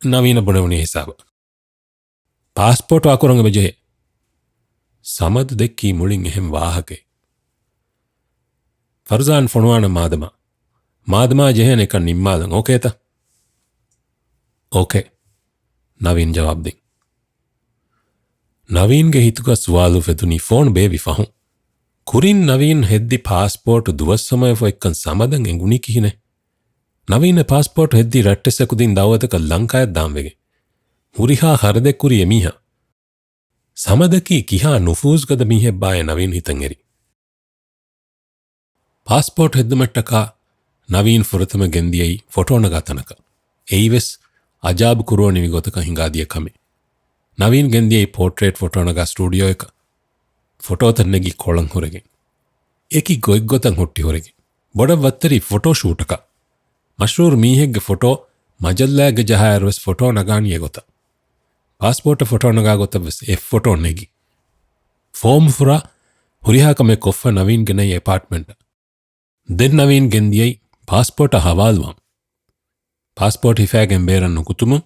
ނަވީނަށް ބުނެވުނީ ހިސާބަށް. ޕާސްޕޯޓު އަކުރަން އެބަޖެހޭ. ސަމަދު ދެއްކީ މުޅިން އެހެން ވާހަކައެއް. ފަރުޒާން ފޮނުވާނަން މާދަމާ. މާދަމާ ޖެހޭނެ އެކަން ނިންމާލަން. އޯކޭތަ؟ އޯކޭ. ނަވީން ޖަވާބު ދިން. ނަވީންގެ ހިތުގަ ސުވާލު އުފެދުނީ ފޯނު ބޭއްވި ފަހުން. ކުރިން ނަވީން ހެއްދި ޕާސްޕޯޓު ދުވަސް ހަމަޔަށް އޮތްކަން ސަމަދަށް އެނގުނީ ކިހިނެއް؟ ނަވީން ޕާސްޕޯޓު ހެއްދީ ރައްޓެއްސަކުދިން ދައުވަތަކަށް ލަންކާޔަށް ދާންވެގެން. ހުރިހާ ޚަރަދެއް ކުރި އެމީހާ. ސަމަދަކީ ކިހާ ނުފޫޒުގަދަ މީހެއްބާއޭ ނަވީން ހިތަށްއެރި. ޕާސްޕޯޓް ހެއްދުމަށްޓަކާ ނަވީން ފުރަތަމަ ގެންދިޔައީ ފޮޓޯ ނަގާ ތަނަކަށް. އެއީވެސް އަޖާބު ކުރުވަނިވި ގޮތަކަށް ހިނގާދިޔަ ކަމެއް. ނަވީން ގެންދިޔައީ ޕޯޓްރޭޓް ފޮޓޯ ނަގާ ސްޓޫޑިއޯއަކަށް. ފޮޓޯތައް ނެގި ކޮޅަށް ހުރެގެން. އެކި ގޮތްގޮތަށް ހުއްޓި ހުރެގެން. ބޮޑަށް ވައްތަރީ ފޮޓޯ ޝޫޓަކަށް. މަޝްހޫރު މީހެއްގެ ފޮޓޯ މަޖައްލާއެއްގަ ޖަހާއިރުވެސް ފޮޓޯ ނަގާނީ އެގޮތަށް. ޕާސްޕޯޓަށް ފޮޓޯ ނަގާ ގޮތަށްވެސް އެއް ފޮޓޯ ނެގި. ފޯމް ފުރާ ހުރިހާ ކަމެއް ކޮށްފަ ނަވީން ގެނައީ އެޕާޓްމަންޓަށް. ދެން ނަވީން ގެންދިޔައީ ޕާސްޕޯޓަށް ހަވާލުވާން. ޕާސްޕޯޓް ހިފާގެން ބޭރަށް ނުކުތުމުން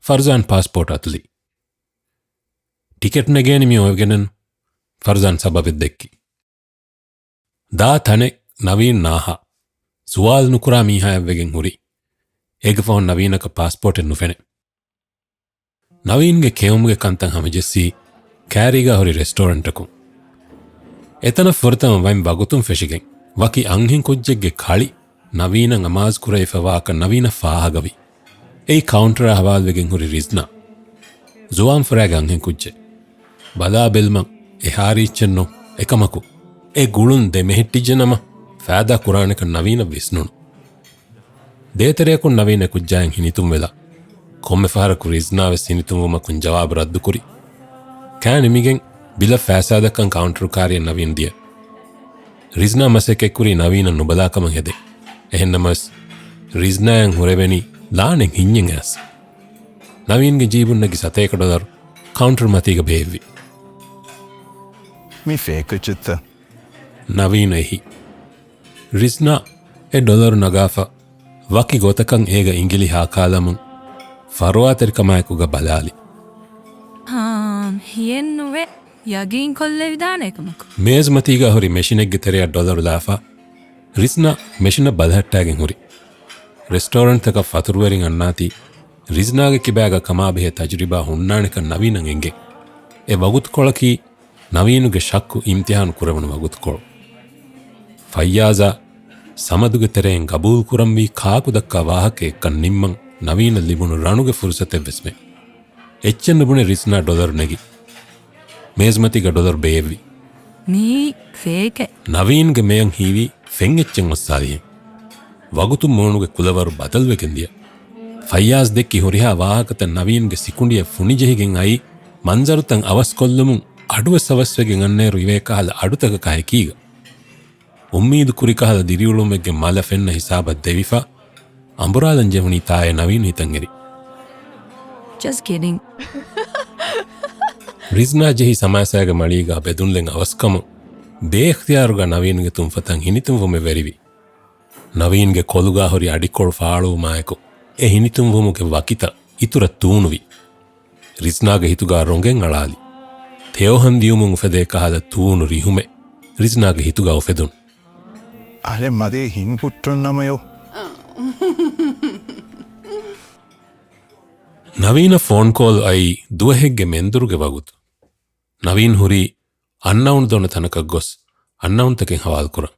ފަރުޒާން ޕާސްޕޯޓް އަތުލި. ޓިކެޓް ނެގޭނެ މި އޮވެގެނެއްނު، ފަރުޒާން ސަބަބެއް ދެއްކި. ދާ ތަނެއް ނަވީން ނާހާ. ސުވާލު ނުކުރާ މީހާއެއްވެގެން ހުރި. އޭގެ ފަހުން ނަވީނަކަށް ޕާސްޕޯޓެއް ނުފެނެ. ނަވީންގެ ކެއުމުގެ ކަންތައް ހަމަޖެއްސީ ކާރީގަ ހުރި ރެސްޓޯރެންޓަކުން. އެތަނަށް ފުރަތަމަ ވަތް ވަގުތުން ފެށިގެން ވަކި އަންހެން ކުއްޖެއްގެ ކަޅި ނަވީނަށް އަމާޒު ކުރެވިފަވާކަން ނަވީނަށް ފާހަގަވި. އެއީ ކައުންޓަރާ ހަވާލުވެގެން ހުރި ރިޒްނާ. ޒުވާން ފުރާގެ އަންހެން ކުއްޖެއް. ބަލާ ބެލުމަށް އެހާރީއްޗެއްނު، އެކަމަކު އެ ގުޅުން ދެމެހެއްޓިއްޖެ ނަމަ، ފައިދާ ކުރާނެކަން ނަވީނަށް ވިސްނުނު. ދޭތެރެއަކުން ނަވީން އެކުއްޖާއިން ހިނިތުންވެލާ، ކޮންމެ ފަހަރަކު ރިޒްނާ ވެސް ހިނިތުންވުމަކުން ޖަވާބު ރައްދުކުރި. ކާ ނިމިގެން ބިލަށް ފައިސާ ދައްކަން ކައުންޓަރު ކާރިއަށް ނަވީން ދިޔަ. ރިޒްނާ މަސައްކަތްކުރީ ނަވީނަށް ނުބަލާކަމަށް ހެދެ. އެހެންނަމަވެސް، ރިޒްނާއަށް ހުރެވެނީ ލާނެތް ހިންޏެއް އައިސް. ނަވީންގެ ޖީބުން ނެގި ސަތޭކަ ޑޮލަރު ކައުންޓަރު މަތީގަ ބޭއްވި. މި ފޭކެއްޗެއްތަ؟ ނަވީން އެހި. ރިޒްނާ އެ ޑޮލަރު ނަގާފަ، ވަކި ގޮތަކަށް އޭގަ އިނގިލި ހާކާލަމުން، ފަރުވާތެރިކަމާއެކުގަ ބަލާލި. ހާ، ހިއެއްނުވޭ. ޔަގީންކޮށްލެވިދާނެ އެކަމަކު. މޭޒުމަތީގަ ހުރި މެޝިނެއްގެ ތެރެއަށް ޑޮލަރު ލާފަ، ރިޒްނާ މެޝިނަށް ބަލަހައްޓާގެން ހުރި. ރެސްޓޯރެންޓްތަކަށް ފަތުރުވެރިން އަންނާތީ، ރިޒްނާގެ ކިބާގަ ކަމާބެހޭ ތަޖުރިބާ ހުންނާނެކަން ނަވީނަށް އެނގޭ. އެ ވަގުތުކޮޅަކީ، ނަވީނުގެ ޝައްކު އިމްތިހާނު ކުރެވުނު ވަގުތުކޮޅު. ފައްޔާޒާ ސަމަދުގެ ތެރެއިން ގަބޫލު ކުރަންވީ ކާކު ދައްކާ ވާހަކައެއްކަން ނިންމަން ނަވީނަށް ލިބުނު ރަނުގެ ފުރުސަތެއްވެސްމެ. އެއްޗެއް ނުބުނެ ރިޒްނާ ޑޮލަރު ނެގި، މޭޒުމަތީގަ ޑޮލަރު ބޭއްވި. މީ ފޭކެއް. ނަވީންގެ މެޔަން ހީވީ ފެން އެއްޗެއް އޮއްސާލިހެން. ވަގުތުން މޫނުގެ ކުލަވަރު ބަދަލުވެގެން ދިޔަ. ފައްޔާޒް ދެއްކި ހުރިހާ ވާހަކަތައް ނަވީންގެ ސިކުނޑިއަށް ފުނިޖެހިގެން އައީ، މަންޒަރުތައް އަވަސްކޮށްލުމުން އަޑުވެސް އަވަސްވެގެން އަންނައިރު އިވޭ ކަހަލަ އަޑުތަކަކާ އެކީގަ. އުއްމީދު ކުރި ކަހަލަ ދިރިއުޅުމެއްގެ މަލަ ފެންނަ ހިސާބަށް ދެވިފަ، އަނބުރާލަން ޖެހުނީ ތާއޭ ނަވީން ހިތަށް އެރި. Just kidding. ރިޒްނާ ޖެހި ސަމާސާގެ މަޅީގާ ބެދުންލެން އަވަސްކަމުން، ބޭއިޚްތިޔާރުގަ ނަވީންގެ ތުންފަތަށް ހިނިތުންވުމެއް ވެރިވި. ނަވީންގެ ކޮލުގާ ހުރި އަޑިކޮޅު ފާޅުވުމާއެކު، އެ ހިނިތުންވުމުގެ ވަކިތައް އިތުރަށް ތޫނުވި. ރިޒްނާގެ ހިތުގާ ރޮނގެން އަޅާލި. ތެޔޮހަން ދިޔުމުން އުފެދޭ ކަހަލަ ތޫނު ރިހުމެއް ރިޒްނާގެ ހިތުގާ އުފެދުނު. އަހަރެން މަދޭ ހިނި ހުއްޓުން ނަމަޔޯ. ނަވީނަށް ފޯން ކޯލް އައީ ދުވަހެއްގެ މެންދުރުގެ ވަގުތު. ނަވީން ހުރީ އަންނައުން ދޮންނަ ތަނަކަށް ގޮސް އަންނައުންތަކެއް ހަވާލުކުރަން.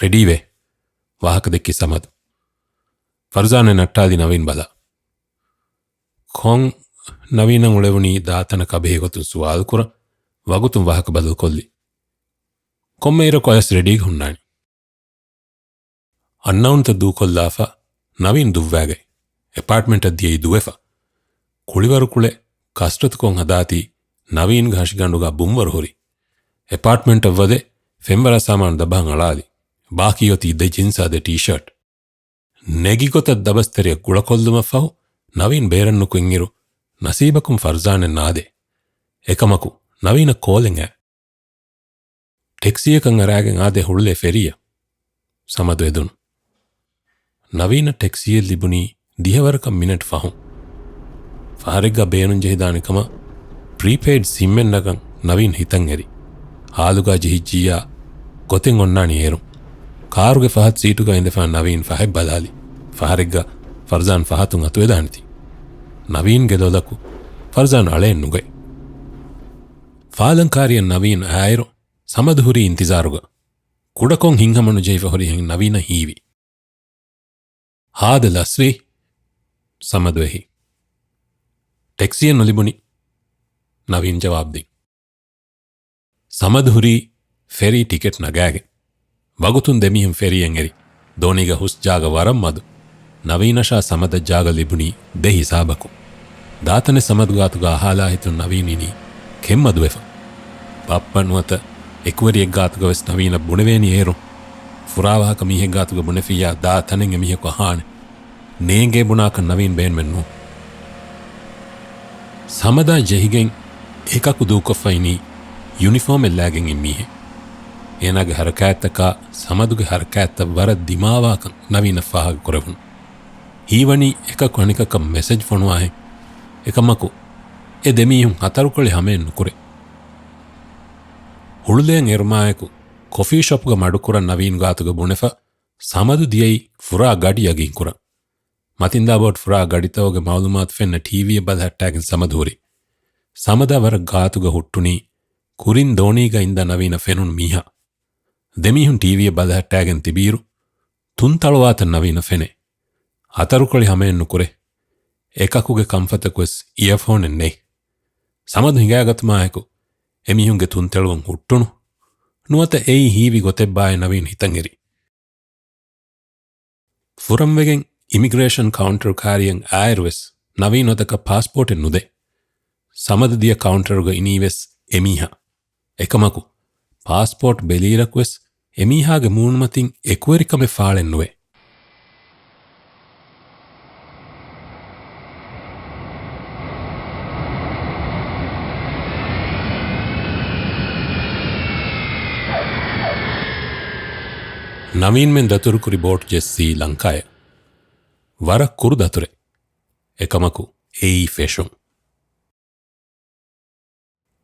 ރެޑީވޭ. ވާހަކަ ދެއްކި ސަމަދު. ފަރުޒާނެއް ނައްޓާލި ނަވީން ބަލާ. ކޮން؟ ނަވީނަށް އުޅެވުނީ ދާތަނަކަށް ބެހޭގޮތުން ސުވާލުކުރަން، ވަގުތުން ވާހަކަ ބަދަލުކޮށްލި. ކޮންމެ އިރަކު އަޔަސް ރެޑީގަ ހުންނާނީ. އަންނައުންތައް ދޫކޮށްލާފަ، ނަވީން ދުއްވާގަތް އެޕާޓްމަންޓަށް ދިޔައީ ދުވެފަ. ކުޅިވަރުކުޅެ ކަސްރަތުކޮށް ހަދާތީ ނަވީންގެ ހަށިގަނޑުގަ ބުންވަރު ހުރި. އެޕާޓްމަންޓަށް ވަދެ ފެންވަރާ ސާމާނު ދަބަހަން އަޅާލި. ބާކީ އޮތީ ދެ ޖިންސާ ދެ ޓީޝާޓް. ނެގިގޮތަށް ދަބަސްތެރެއަށް ގުޅަކޮށްލުމަށްފަހު ނަވީން ބޭރަށް ނުކުތްއިރު، ނަސީބަކުން ފަރްޒާނެއް ނާދޭ. އެކަމަކު، ނަވީނަށް ކޯލެއް އައި. ޓެކްސީއަކަށް އަރާގެން އާދޭ ހުޅުލޭ ފެރީއަށް. ސަމަދު އެދުނު. ނަވީނަށް ޓެކްސީއެއް ލިބުނީ ދިހަވަރަކަށް މިނެޓް ފަހުން. ފަހަރެއްގަ ބޭނުންޖެހިދާނެ ކަމަށް ޕްރީޕެއިޑް ސިމެއް ނަގަން ނަވީން ހިތަށް އެރި. ހާލުގަ ޖެހިއްޖިއްޔާ ގޮތެއް އޮންނާނީ އޭރުން. ކާރުގެ ފަހަތު ސީޓުގަ އިނދެފާ ނަވީން ފަހެއް ބަލާލި. ފަހަރެއްގަ ފަރްޒާން ފަހަތުން އަތުވެދާނެތީ. ނަވީންގެ ލޮލަކު ފަރްޒާން އަޅައެއް ނުގަތް. ފާލަން ކާރިއަށް ނަވީން އައިއިރު ސަމަދު ހުރީ އިންތިޒާރުގަ. ކުޑަކޮށް ހިތްހަމަނުޖެހިފަ ހުރިހެން ނަވީނަށް ހީވި. ހާދަ ލަސްވީ؟ ސަމަދު އެހި. ޓެކްސީއެއް ނުލިބުނީ؟ ނަވީން ޖަވާބު ދިން. ސަމަދު ހުރީ ފެރީ ޓިކެޓް ނަގާގެން. ވަގުތުން ދެމީހުން ފެރީއަށް އެރި. ދޯނީގަ ހުސް ޖާގަ ވަރަށް މަދު. ނަވީނަށާ ސަމަދަށް ޖާގަ ލިބުނީ ދެ ހިސާބަކުން. ދާތަނެއް ސަމަދު ގާތުގަ އަހާލާ ހިތުން ނަވީން އިނީ ކެތްމަދުވެފަ. ބައްޕަ ނުވަތަ އެކުވެރިއެއްގާތުގަވެސް ނަވީނަށް ބުނެވޭނީ އޭރު. ފުރާވާހަކަ މީހެއްގާތުގަ ބުނެފިއްޔާ ދާ ތަނެއް އެމީހަކު އަހާނެ. ނޭނގޭ ބުނާކަށް ނަވީން ބޭނުމެއް ނޫން. ސަމަދާ ޖެހިގެން އެކަކު ދޫކޮށްފައިނީ ޔުނިފޯމެއް ލާގެން އިން މީހެއް. އޭނާގެ ހަރަކާތްތަކާ ސަމަދުގެ ހަރަކާތްތައް ވަރަށް ދިމާވާކަން ނަވީނަށް ފާހަގަކުރެވުނު. ހީވަނީ އެކަކު އަނެކަކަށް މެސެޖް ފޮނުވާހެން. އެކަމަކު، އެ ދެމީހުން ހަތަރުކޮޅި ހަމައެއް ނުކުރޭ. ހުޅުލޭން އެރުމާއެކު، ކޮފީ ޝޮޕްގަ މަޑުކުރަން ނަވީން ގާތުގަ ބުނެފަ، ސަމަދު ދިޔައީ ފުރާ ގަޑި ޔަގީންކުރަން. މަތިންދާބޯޓް ފުރާ ގަޑިތަކުގެ މައުލޫމާތު ފެންނަ ޓީވީއެއް ބަލަހައްޓާގެން ސަމަދު ހުރި. ސަމަދާ ވަރަށް ގާތުގަ ހުއްޓުނީ، ކުރިން ދޯނީގަ އިންދާ ނަވީނަށް ފެނުނު މީހާ. ދެމީހުން ޓީވީއެއް ބަލަހައްޓާގެން ތިބިއިރު، ތުންތަޅުވާތަން ނަވީނަށް ފެނޭ. ހަތަރުކޮޅި ހަމައެއް ނުކުރޭ. އެކަކުގެ ކަންފަތަކުވެސް އިޔަރފޯނެއް ނެތް. ސަމަދު ހިނގާގަތުމާއެކު، އެމީހުންގެ ތުންތެޅުވަން ހުއްޓުނު. ނުވަތަ އެއީ ހީވި ގޮތެއްބާއޭ ނަވީން ހިތަށް އެރި. ފުރަންވެގެން އިމިގްރޭޝަން ކައުންޓަރު ކާރިއަށް އައިއިރުވެސް ނަވީން އޮތަކަށް ޕާސްޕޯޓެއް ނުދޭ. ސަމަދު ދިޔަ ކައުންޓަރުގަ އިނީވެސް އެމީހާ. އެކަމަކު، ޕާސްޕޯޓް ބެލިއިރަކުވެސް އެމީހާގެ މޫނުމަތިން އެކުވެރިކަމެއް ފާޅެއްނުވޭ. ނަވީންމެން ދަތުރުކުރި ބޯޓް ޖެއްސީ ލަންކާއަށް. ވަރަށް ކުރު ދަތުރެއް. އެކަމަކު އެއީ ފެށުން.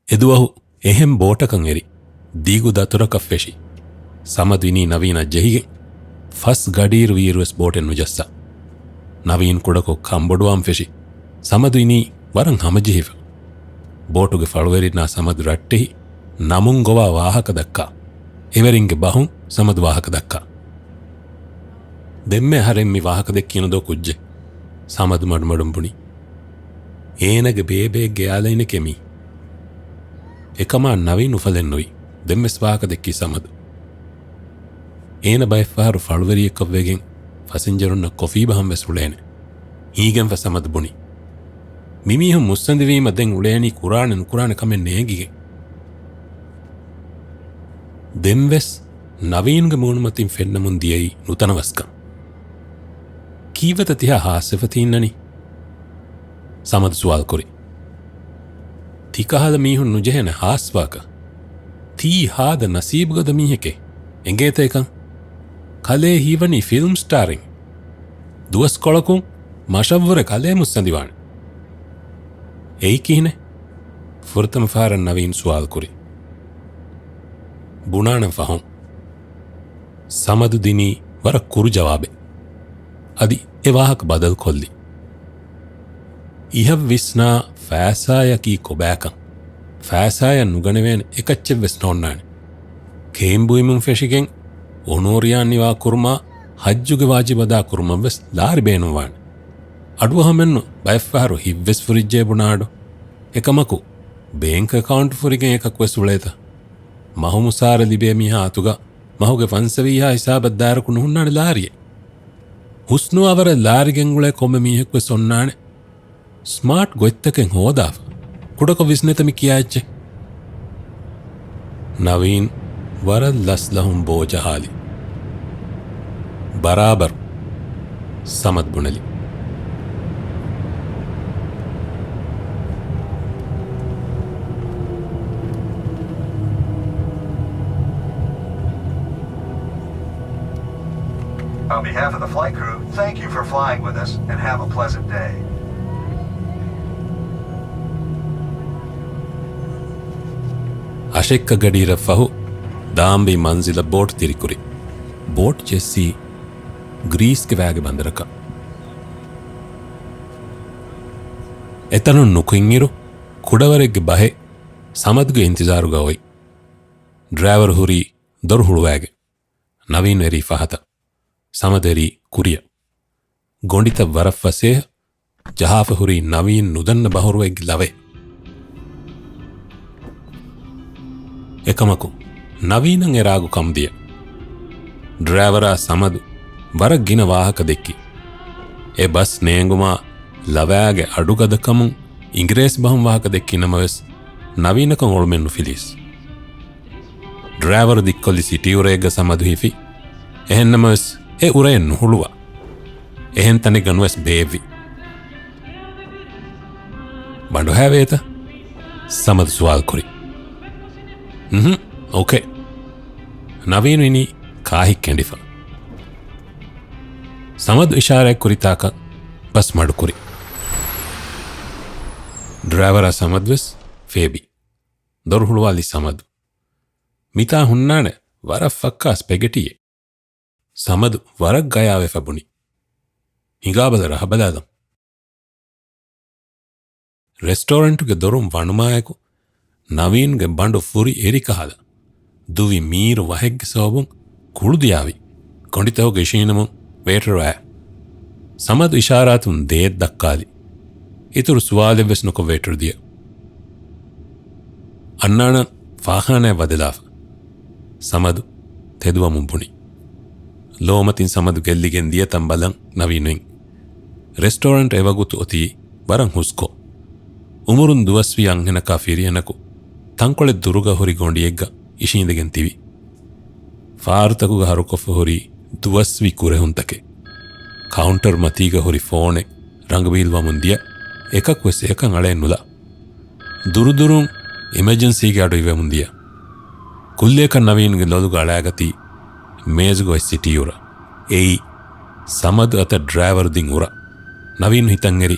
އެދުވަހު އެހެން ބޯޓަކަށް އެރި، ދިގު ދަތުރަކަށް ފެށި. ސަމަދު އިނީ ނަވީނަށް ޖެހިގެން. ފަސް ގަޑިއިރު ވީއިރުވެސް ބޯޓެއް ނުޖައްސާ. ނަވީން ކުޑަކޮށް ކަންބޮޑުވާން ފެށި. ސަމަދު އިނީ ވަރަށް ހަމަޖެހިފަ. ބޯޓުގެ ފަޅުވެރިންނާ ސަމަދު ރައްޓެހި، ނަމުން ގޮވާ ވާހަކަ ދައްކާ. އެވެރިންގެ ބަހުން ސަމަދު ވާހަކަ ދައްކާ. ދެންމެ އަހަރެން މި ވާހަކަ ދެއްކީނުދޯ ކުއްޖެއް؟ ސަމަދު މަޑުމަޑުން ބުނި. އޭނަގެ ބޭބެއެއްގެ އެއާލައިނެކޭ މީ. އެކަމާ ނަވީން އުފަލެއްނުވި. ދެންވެސް ވާހަކަ ދެއްކީ ސަމަދު. އޭނަ ބައެއްފަހަރު ފަޅުވެރިއަކަށްވެގެން ފަސިންޖަރުންނަށް ކޮފީ ބަހަން ވެސް އުޅޭނެ. ހީގެންފަ ސަމަދު ބުނި. މިމީހުން މުއްސަނދިވީމަ ދެން އުޅޭނީ ކުރާނެ ނުކުރާނެ ކަމެއް ނޭނގިގެން. ދެންވެސް ނަވީންގެ މޫނުމަތިން ފެންނަމުން ދިޔައީ ނުތަނަވަސްކަން. ކީއްވެތަ ތިހާ ހާސްވެފަ ތި އިންނަނީ؟ ސަމަދު ސުވާލު ކުރި. ތިކަހަލަ މީހުން ނުޖެހޭނެ ހާސްވާކަށް. ތީ ހާދަ ނަސީބުގަދަ މީހެކޭ. އެނގޭތަ އެކަން؟ ކަލޭ ހީވަނީ ފިލްމް ސްޓާރެއް. ދުވަސްކޮޅަކުން މަށަށްވުރެ ކަލޭ މުއްސަނދިވާނެ. އެއީ ކިހިނެއް؟ ފުރަތަމަ ފަހަރަށް ނަވީން ސުވާލު ކުރި. ބުނާނަން ފަހުން. ސަމަދު ދިނީ ވަރަށް ކުރު ޖަވާބެއް. އަދި އެ ވާހަކަ ބަދަލުކޮށްލި. އިހަށް ވިސްނާ ފައިސާޔަކީ ކޮބާކަން. ފައިސާޔަށް ނުގަނެވޭނެ އެކައްޗެއްވެސް ނޯންނާނެ. ކޭންބުއިމުން ފެށިގެން އޮނޯރިޔާން ނިވާ ކުރުމާ ޙައްޖުގެ ވާޖިބު އަދާ ކުރުމަށްވެސް ލާރި ބޭނުންވާނެ. އަޑުއަހަމެއްނު ބައެއްފަހަރު ހިތްވެސް ފުރިއްޖެ ބުނާ އަޑު. އެކަމަކު، ބޭންކް އެކައުންޓް ފުރިގެން އެކަކުވެސް އުޅޭތަ؟ މަހު މުސާރަ ލިބޭ މީހާ އަތުގަ މަހުގެ ފަންސަވީހާ ހިސާބަށް ދާއިރަކު ނުހުންނާނެ ލާރިއެއް. ހުސްނުވާވަރަށް ލާރި ގެންގުޅޭ ކޮންމެ މީހެއްވެސް އޮންނާނެ. ސްމާޓް ގޮތްތަކެއް ހޯދާފަ. ކުޑަކޮށް ވިސްނޭތަ މި ކިޔާ އެއްޗެއް؟ ނަވީން ވަރަށް ލަސްލަހުން ބޯޖަހާލި. ބަރާބަރު. ސަމަދު ބުނެލި. On behalf of the flight crew, thank you for flying with us and have a pleasant day. އަށެއްކަ ގަޑިއިރަށް ފަހު ދާންވީ މަންޒިލަށް ބޯޓު ތިރިކުރި. ބޯޓް ޖެއްސީ ގްރީސްގެ ވައިގެ ބަނދަރަކަށް. އެތަނުން ނުކުތްއިރު ކުޑަވަރެއްގެ ބަހެއް ސަމަދުގެ އިންތިޒާރުގަ އޮތް. ޑްރައިވަރު ހުރީ ދޮރު ހުޅުވައިގެން. ނަވީން އެރީ ފަހަތަށް. ސަމަދު އެރީ ކުރިއަށް. ގޮނޑިތައް ވަރަށް ފަސޭހަ. ޖަހާފަ ހުރީ ނަވީން ނުދަންނަ ބަހުރުވައެއްގެ ލަވައެއް. އެކަމަކު، ނަވީނަށް އެ ރާގު ކަމުދިޔަ. ޑްރައިވަރާ ސަމަދު ވަރަށް ގިނަ ވާހަކަ ދެއްކި. އެ ބަސް ނޭނގުމާ ލަވައިގެ އަޑުގަދަކަމުން އިނގިރޭސި ބަހުން ވާހަކަ ދެއްކި ނަމަވެސް، ނަވީނަކަށް އޮޅުމެއް ނުފިލީސް. ޑްރައިވަރު ދިއްކޮށްލި ސިޓީ އުރައެއްގަ ސަމަދު ހިފި. އެހެންނަމަވެސް، އެ އުރައެއް ނުހުޅުވާ. އެހެން ތަނެއްގަ ނުވެސް ބޭއްވި. ބަނޑުހައިވޭތަ؟ ސަމަދު ސުވާލު ކުރި. އުހު، އޯކޭ. ނަވީނު އިނީ ކާހި ކެނޑިފަ. ސަމަދު އިޝާރާތް ކުރި ތާކަށް ބަސް މަޑުކުރި. ޑްރައިވަރާ ސަމަދުވެސް ފޭބި. ދޮރު ހުޅުވާލި ސަމަދު. މިތާ ހުންނާނެ ވަރަށް ފައްކާ ސްޕެގެޓީއެއް. ސަމަދު ވަރަށް ގަޔާވެފަ ބުނި. ހިނގާބަލަ ރަހަބަލާލަން. ރެސްޓޯރެންޓުގެ ދޮރުން ވަނުމާއެކު، ނަވީންގެ ބަނޑު ފުރި އެރިކަހަލަ، ދުވި މީރު ވަހެއްގެ ސަބަބުން ކުޅުދިޔާވި. ގޮނޑިތަކުގެ އިށީނަމުން ވޭޓަރު އާ. ސަމަދު އިޝާރާތުން ދޭއް ދައްކާލި. އިތުރު ސުވާލެއްވެސް ނުކޮށް ވޭޓަރު ދިޔަ. އަންނާނަން ފާޚާނާއަށް ވަދެލާފަ. ސަމަދު ތެދުވަމުން ބުނި. ލޯމަތިން ސަމަދު ގެއްލިގެން ދިޔަތަން ބަލަން ނަވީނު އިން. ރެސްޓޯރެންޓް އެވަގުތު އޮތީ ވަރަށް ހުސްކޮށް. އުމުރުން ދުވަސްވީ އަންހެނަކާ ފިރިހެނަކު ތަންކޮޅެއް ދުރުގަ ހުރި ގޮނޑިއެއްގަ އިށީނދެގެން ތިބި. ފާރުތަކުގަ ހަރުކޮށްފަ ހުރި ދުވަސްވީ ކުރެހުންތަކެއް. ކައުންޓަރު މަތީގަ ހުރި ފޯނެއް ރަނގަބީލުވަމުން ދިޔަ، އެކަކުވެސް އެކަން އަޅައެއް ނުލާ. ދުރުދުރުން އިމަޖެންސީގެ އަޑު އިވެމުން ދިޔަ. ކުއްލިއަކަށް ނަވީންގެ ލޮލުގަ އަޅާގަތީ މޭޒުގަ އޮތް ސިޓީ އުރަ. އެއީ ސަމަދު އަތަށް ޑްރައިވަރު ދިން އުރަ. ނަވީން ހިތަށް އެރި،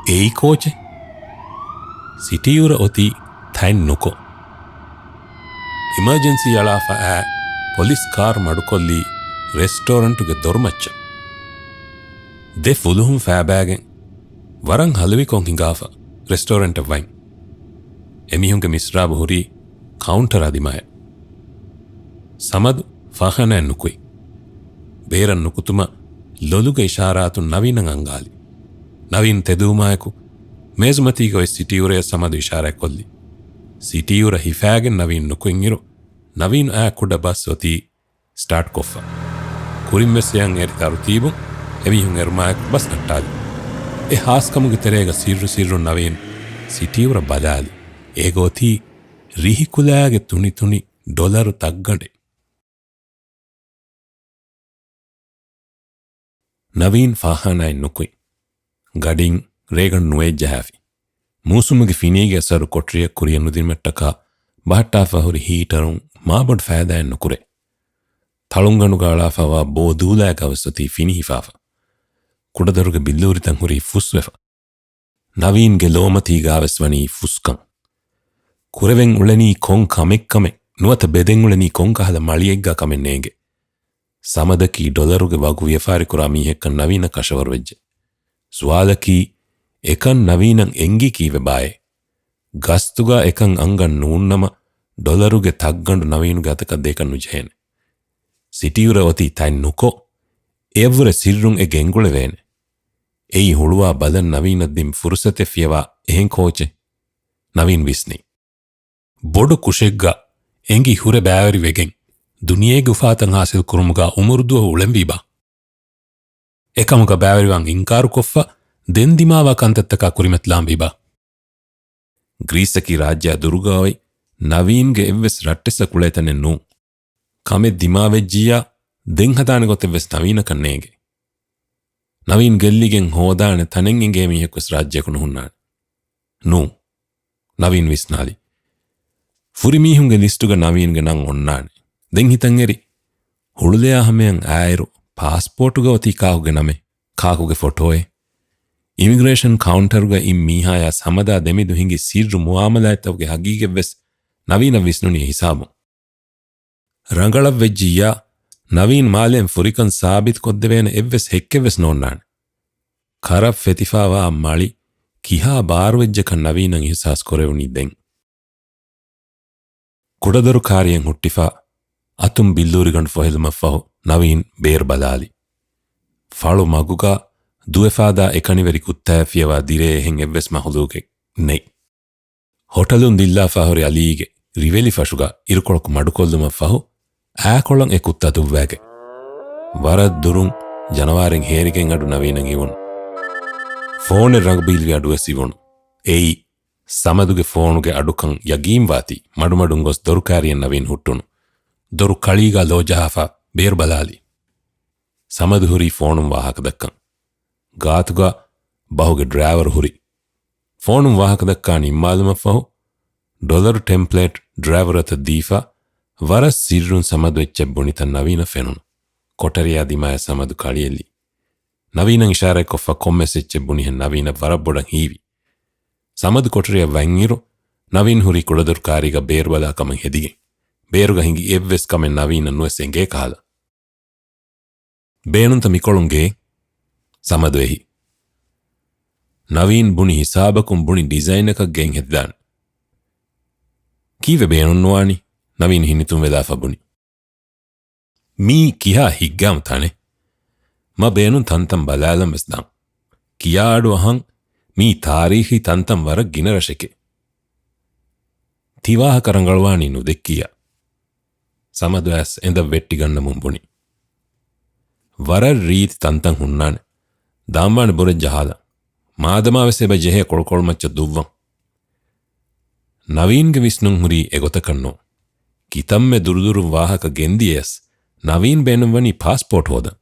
އެއީ ކޯޗެއް؟ ސިޓީ އުރަ އޮތީ ތަތް ނުކޮށް. އިމަޖެންސީ އަޅާފަ އައި ޕޮލިސް ކާރު މަޑުކޮށްލީ ރެސްޓޯރެންޓުގެ ދޮރުމައްޗަށް. ދެ ފުލުހުން ފައިބައިގެން ވަރަށް ހަލުވިކޮށް ހިނގާފަ ރެސްޓޯރެންޓަށް ވަތް. އެމީހުންގެ މިސްރާބު ހުރީ ކައުންޓަރާ ދިމާއަށް. ސަމަދު ފާޚާނާއެއް ނުކުތް. ބޭރަށް ނުކުތުމަށް ލޮލުގެ އިޝާރާތުން ނަވީނަށް އަންގާލި. ނަވީން ތެދުވުމާއެކު މޭޒުމަތީގަ އޮތް ސިޓީ އުރަޔަށް ސަމަދު އިޝާރާތް ކޮށްލި. ސިޓީ އުރަ ހިފާގެން ނަވީން ނުކުތް އިރު، ނަވީނު އާ ކުޑަ ބަސް އޮތީ ސްޓާޓް ކޮށްފަ. ކުރިންވެސް އެއަށް އެރި ތަރުތީބުން އެމީހުން އެރުމާއެކު ބަސް ނައްޓާލި. އެ ހާސްކަމުގެ ތެރޭގަ ސިއްރު ސިއްރުން ނަވީން ސިޓީ އުރަ ބަލާލި. އޭގަ އޮތީ ރިހިކުލާގެ ތުނިތުނި ޑޮލަރު ތައްގަނޑެއް. ނަވީން ފާޚާނާއެއް ނުކުތް. ގަޑިން ރޭގަނޑު ނުވައެއް ޖަހާފި. މޫސުމުގެ ފިނީގެ އަސަރު ކޮޓަރިއަށް ކުރިއަށް ނުދިނުމަށްޓަކާ ބަހައްޓާފަ ހުރި ހީޓަރުން މާބޮޑު ފައިދާއެއް ނުކުރޭ. ތަޅުންގަނޑުގަ އަޅާފަވާ ބޯ ދޫލާއެކަށް ވެސް އޮތީ ފިނި ހިފާފަ. ކުޑަދޮރުގެ ބިއްލޫރިތައް ހުރީ ފުސްވެފަ. ނަވީންގެ ލޯމަތީގާވެސް ވަނީ ފުސްކަން. ކުރެވެން އުޅެނީ ކޮން ކަމެއްކަމެއް ނުވަތަ ބެދެން އުޅެނީ ކޮންކަހަލަ މަޅިއެއްގާ ކަމެއް ނޭނގެ. ސަމަދަކީ ޑޮލަރުގެ ވަގު ވިޔަފާރިކުރާ މީހެއްކަން ނަވީނަށް ކަށަވަރުވެއްޖެ. ސުވާލަކީ، އެކަން ނަވީނަށް އެނގީ ކީއްވެބާއޭ؟ ގަސްތުގާ އެކަން އަނގަން ނޫންނަމަ، ޑޮލަރުގެ ތައްގަނޑު ނަވީނުގެ އަތަކަށް ދޭކަށް ނުޖެހޭނެ. ސިޓީއުރަ އޮތީ ތަތް ނުކޮށް، އެއަށްވުރެ ސިއްރުން އެ ގެންގުޅެވޭނެ. އެއީ ހުޅުވާ ބަލަން ނަވީނަށް ދިން ފުރުސަތެއް ފިޔަވާ އެހެން ކޯޗެއް. ނަވީން ވިސްނި. ބޮޑު ކުށެއްގަ އެނގި ހުރެ ބައިވެރި ވެގެން، ދުނިޔޭގެ އުފާތައް ހާސިލް ކުރުމުގަ އުމުރު ދުވަހު އުޅެންވީބާ؟ އެކަމުގަ ބައިވެރިވާން އިންކާރުކޮށްފަ، ދެން ދިމާވާ ކަންތައްތަކާ ކުރިމަތިލާންވީބާ؟ ގްރީސަކީ ރާއްޖެއާ ދުރުގަ އޮތް ނަވީންގެ އެއްވެސް ރައްޓެއްސަކު އުޅޭ ތަނެއް ނޫން. ކަމެއް ދިމާވެއްޖިއްޔާ، ދެން ހަދާނެ ގޮތެއްވެސް ނަވީނަކަށް ނޭނގެ. ނަވީން ގެއްލިގެން ހޯދާނެ ތަނެއް އެނގޭ މީހަކުވެސް ރާއްޖެއަކު ނުހުންނާނެ. ނޫން. ނަވީން ވިސްނާލި. ފުރިމީހުންގެ ލިސްޓުގަ ނަވީންގެ ނަން އޮންނާނެ. ދެން ހިތަށް އެރި، ހުޅުލެޔާ ހަމަޔަށް އާއިރު ޕާސްޕޯޓުގަ އޮތީ ކާކުގެ ނަމެއް؟ ކާކުގެ ފޮޓޯއެއް؟ އިމިގްރޭޝަން ކައުންޓަރުގަ އިން މީހާޔާ ސަމަދާ ދެމެދު ހިނގި ސިއްރު މުއާމަލާތްތަކުގެ ހަގީގަތްވެސް ނަވީނަށް ވިސްނުނީ އެ ހިސާބުން. ރަނގަޅަށް ވެއްޖިއްޔާ، ނަވީން މާލޭން ފުރިކަން ސާބިތުކޮށްދެވޭނެ އެއްވެސް ހެއްކެއްވެސް ނޯންނާނެ. ކަރަށް ފެތިފާވާ މަޅި ކިހާ ބާރުވެއްޖެކަން ނަވީނަށް އިހުސާސް ކުރެވުނީ ދެން. ކުޑަދޮރު ކާރިއެއް ހުއްޓިފަ، އަތުން ބިއްލޫރިގަނޑު ފޮހެލުމަށްފަހު ނަވީން ބޭރު ބަލާލި. ފަޅު މަގުގަ ދުވެފާދާ އެކަނިވެރި ކުއްތާއެއް ފިޔަވާ ދިރޭ އެހެން އެއްވެސް މަހުލޫގެއް ނެތް. ހޮޓަލުން ދިއްލާފަ ހުރި އަލީގެ ރިވެލި ފަށުގަ އިރުކޮޅަކު މަޑުކޮށްލުމަށްފަހު، އާކޮޅަށް އެ ކުއްތާ ދުއްވައިގެން. ވަރަށް ދުރުން ޖަނަވާރެއް ހޭރިގެން އަޑު ނަވީނަށް އިވުނު. ފޯނެއް ރަނގަބީލުވި އަޑުވެސް އިވުނު. އެއީ ސަމަދުގެ ފޯނުގެ އަޑުކަން ޔަގީންވާތީ، މަޑުމަޑުން ގޮސް ދޮރު ކާރިއަށް ނަވީން ހުއްޓުނު. ދޮރު ކަޅީގާ ލޯ ޖަހާފަ ބޭރު ބަލާލި. ސަމަދު ހުރީ ފޯނުން ވާހަކަ ދައްކަން. ގާތުގަ ބަހުގެ ޑްރައިވަރު ހުރި. ފޯނުން ވާހަކަ ދައްކާ ނިންމާލުމަށްފަހު، ޑޮލަރު ޓެމްޕްލޭޓް ޑްރައިވަރު އަތަށް ދީފަ، ވަރަށް ސިއްރުން ސަމަދު އެއްޗެއް ބުނިތަން ނަވީނަށް ފެނުނު. ކޮޓަރިއާ ދިމާއަށް ސަމަދު ކަޅިއެއްލި. ނަވީނަށް އިޝާރާތްކޮށްފަ ކޮންމެސް އެއްޗެއް ބުނިހެން ނަވީނަށް ވަރަށް ބޮޑަށް ހީވި. ސަމަދު ކޮޓަރިއަށް ވަތްއިރު، ނަވީން ހުރީ ކުޑަދޮރު ކާރީގަ ބޭރުބަލާ ކަމަށް ހެދިގެން. ބޭރުގަ ހިނގި އެއްވެސް ކަމެއް ނަވީނަށް ނުވެސް އެނގޭ ކަހަލަ. ބޭނުންތަ މިކޮޅުން ގެއެއް؟ ސަމަދު އެހި. ނަވީން ބުނި ހިސާބަކުން ބުނި ޑިޒައިނަކަށް ގެއިން ހެދިދާނެ. ކީއްވެ ބޭނުން ނުވާނީ؟ ނަވީން ހިނިތުންވެލާފަ ބުނި. މީ ކިހާ ހިތްގައިމު ތަނެއް؟ މަ ބޭނުން ތަންތަން ބަލާލަން ވެސް ދާން. ކިޔާ އަޑު އަހަން، މީ ތާރީޚީ ތަންތަން ވަރަށް ގިނަ ރަށެކޭ. ތި ވާހަކަ ރަނގަޅުވާނީ ނުދެއްކިއްޔާ. ސަމަދު އައިސް އެނދަށް ވެއްޓިގަންނަމުން ބުނި. ވަރަށް ރީތި ތަންތަން ހުންނާނެ. ދާންވާނެ ބުރެއް ޖަހާލަން. މާދަމާވެސް އެބަ ޖެހޭ ކޮޅުކޮޅުމައްޗަށް ދުއްވަން. ނަވީންގެ ވިސްނުން ހުރީ އެގޮތަކަށް ނޫން. ކިތަންމެ ދުރުދުރުން ވާހަކަ ގެންދިޔަޔަސް، ނަވީން ބޭނުންވަނީ ޕާސްޕޯޓް ހޯދަން.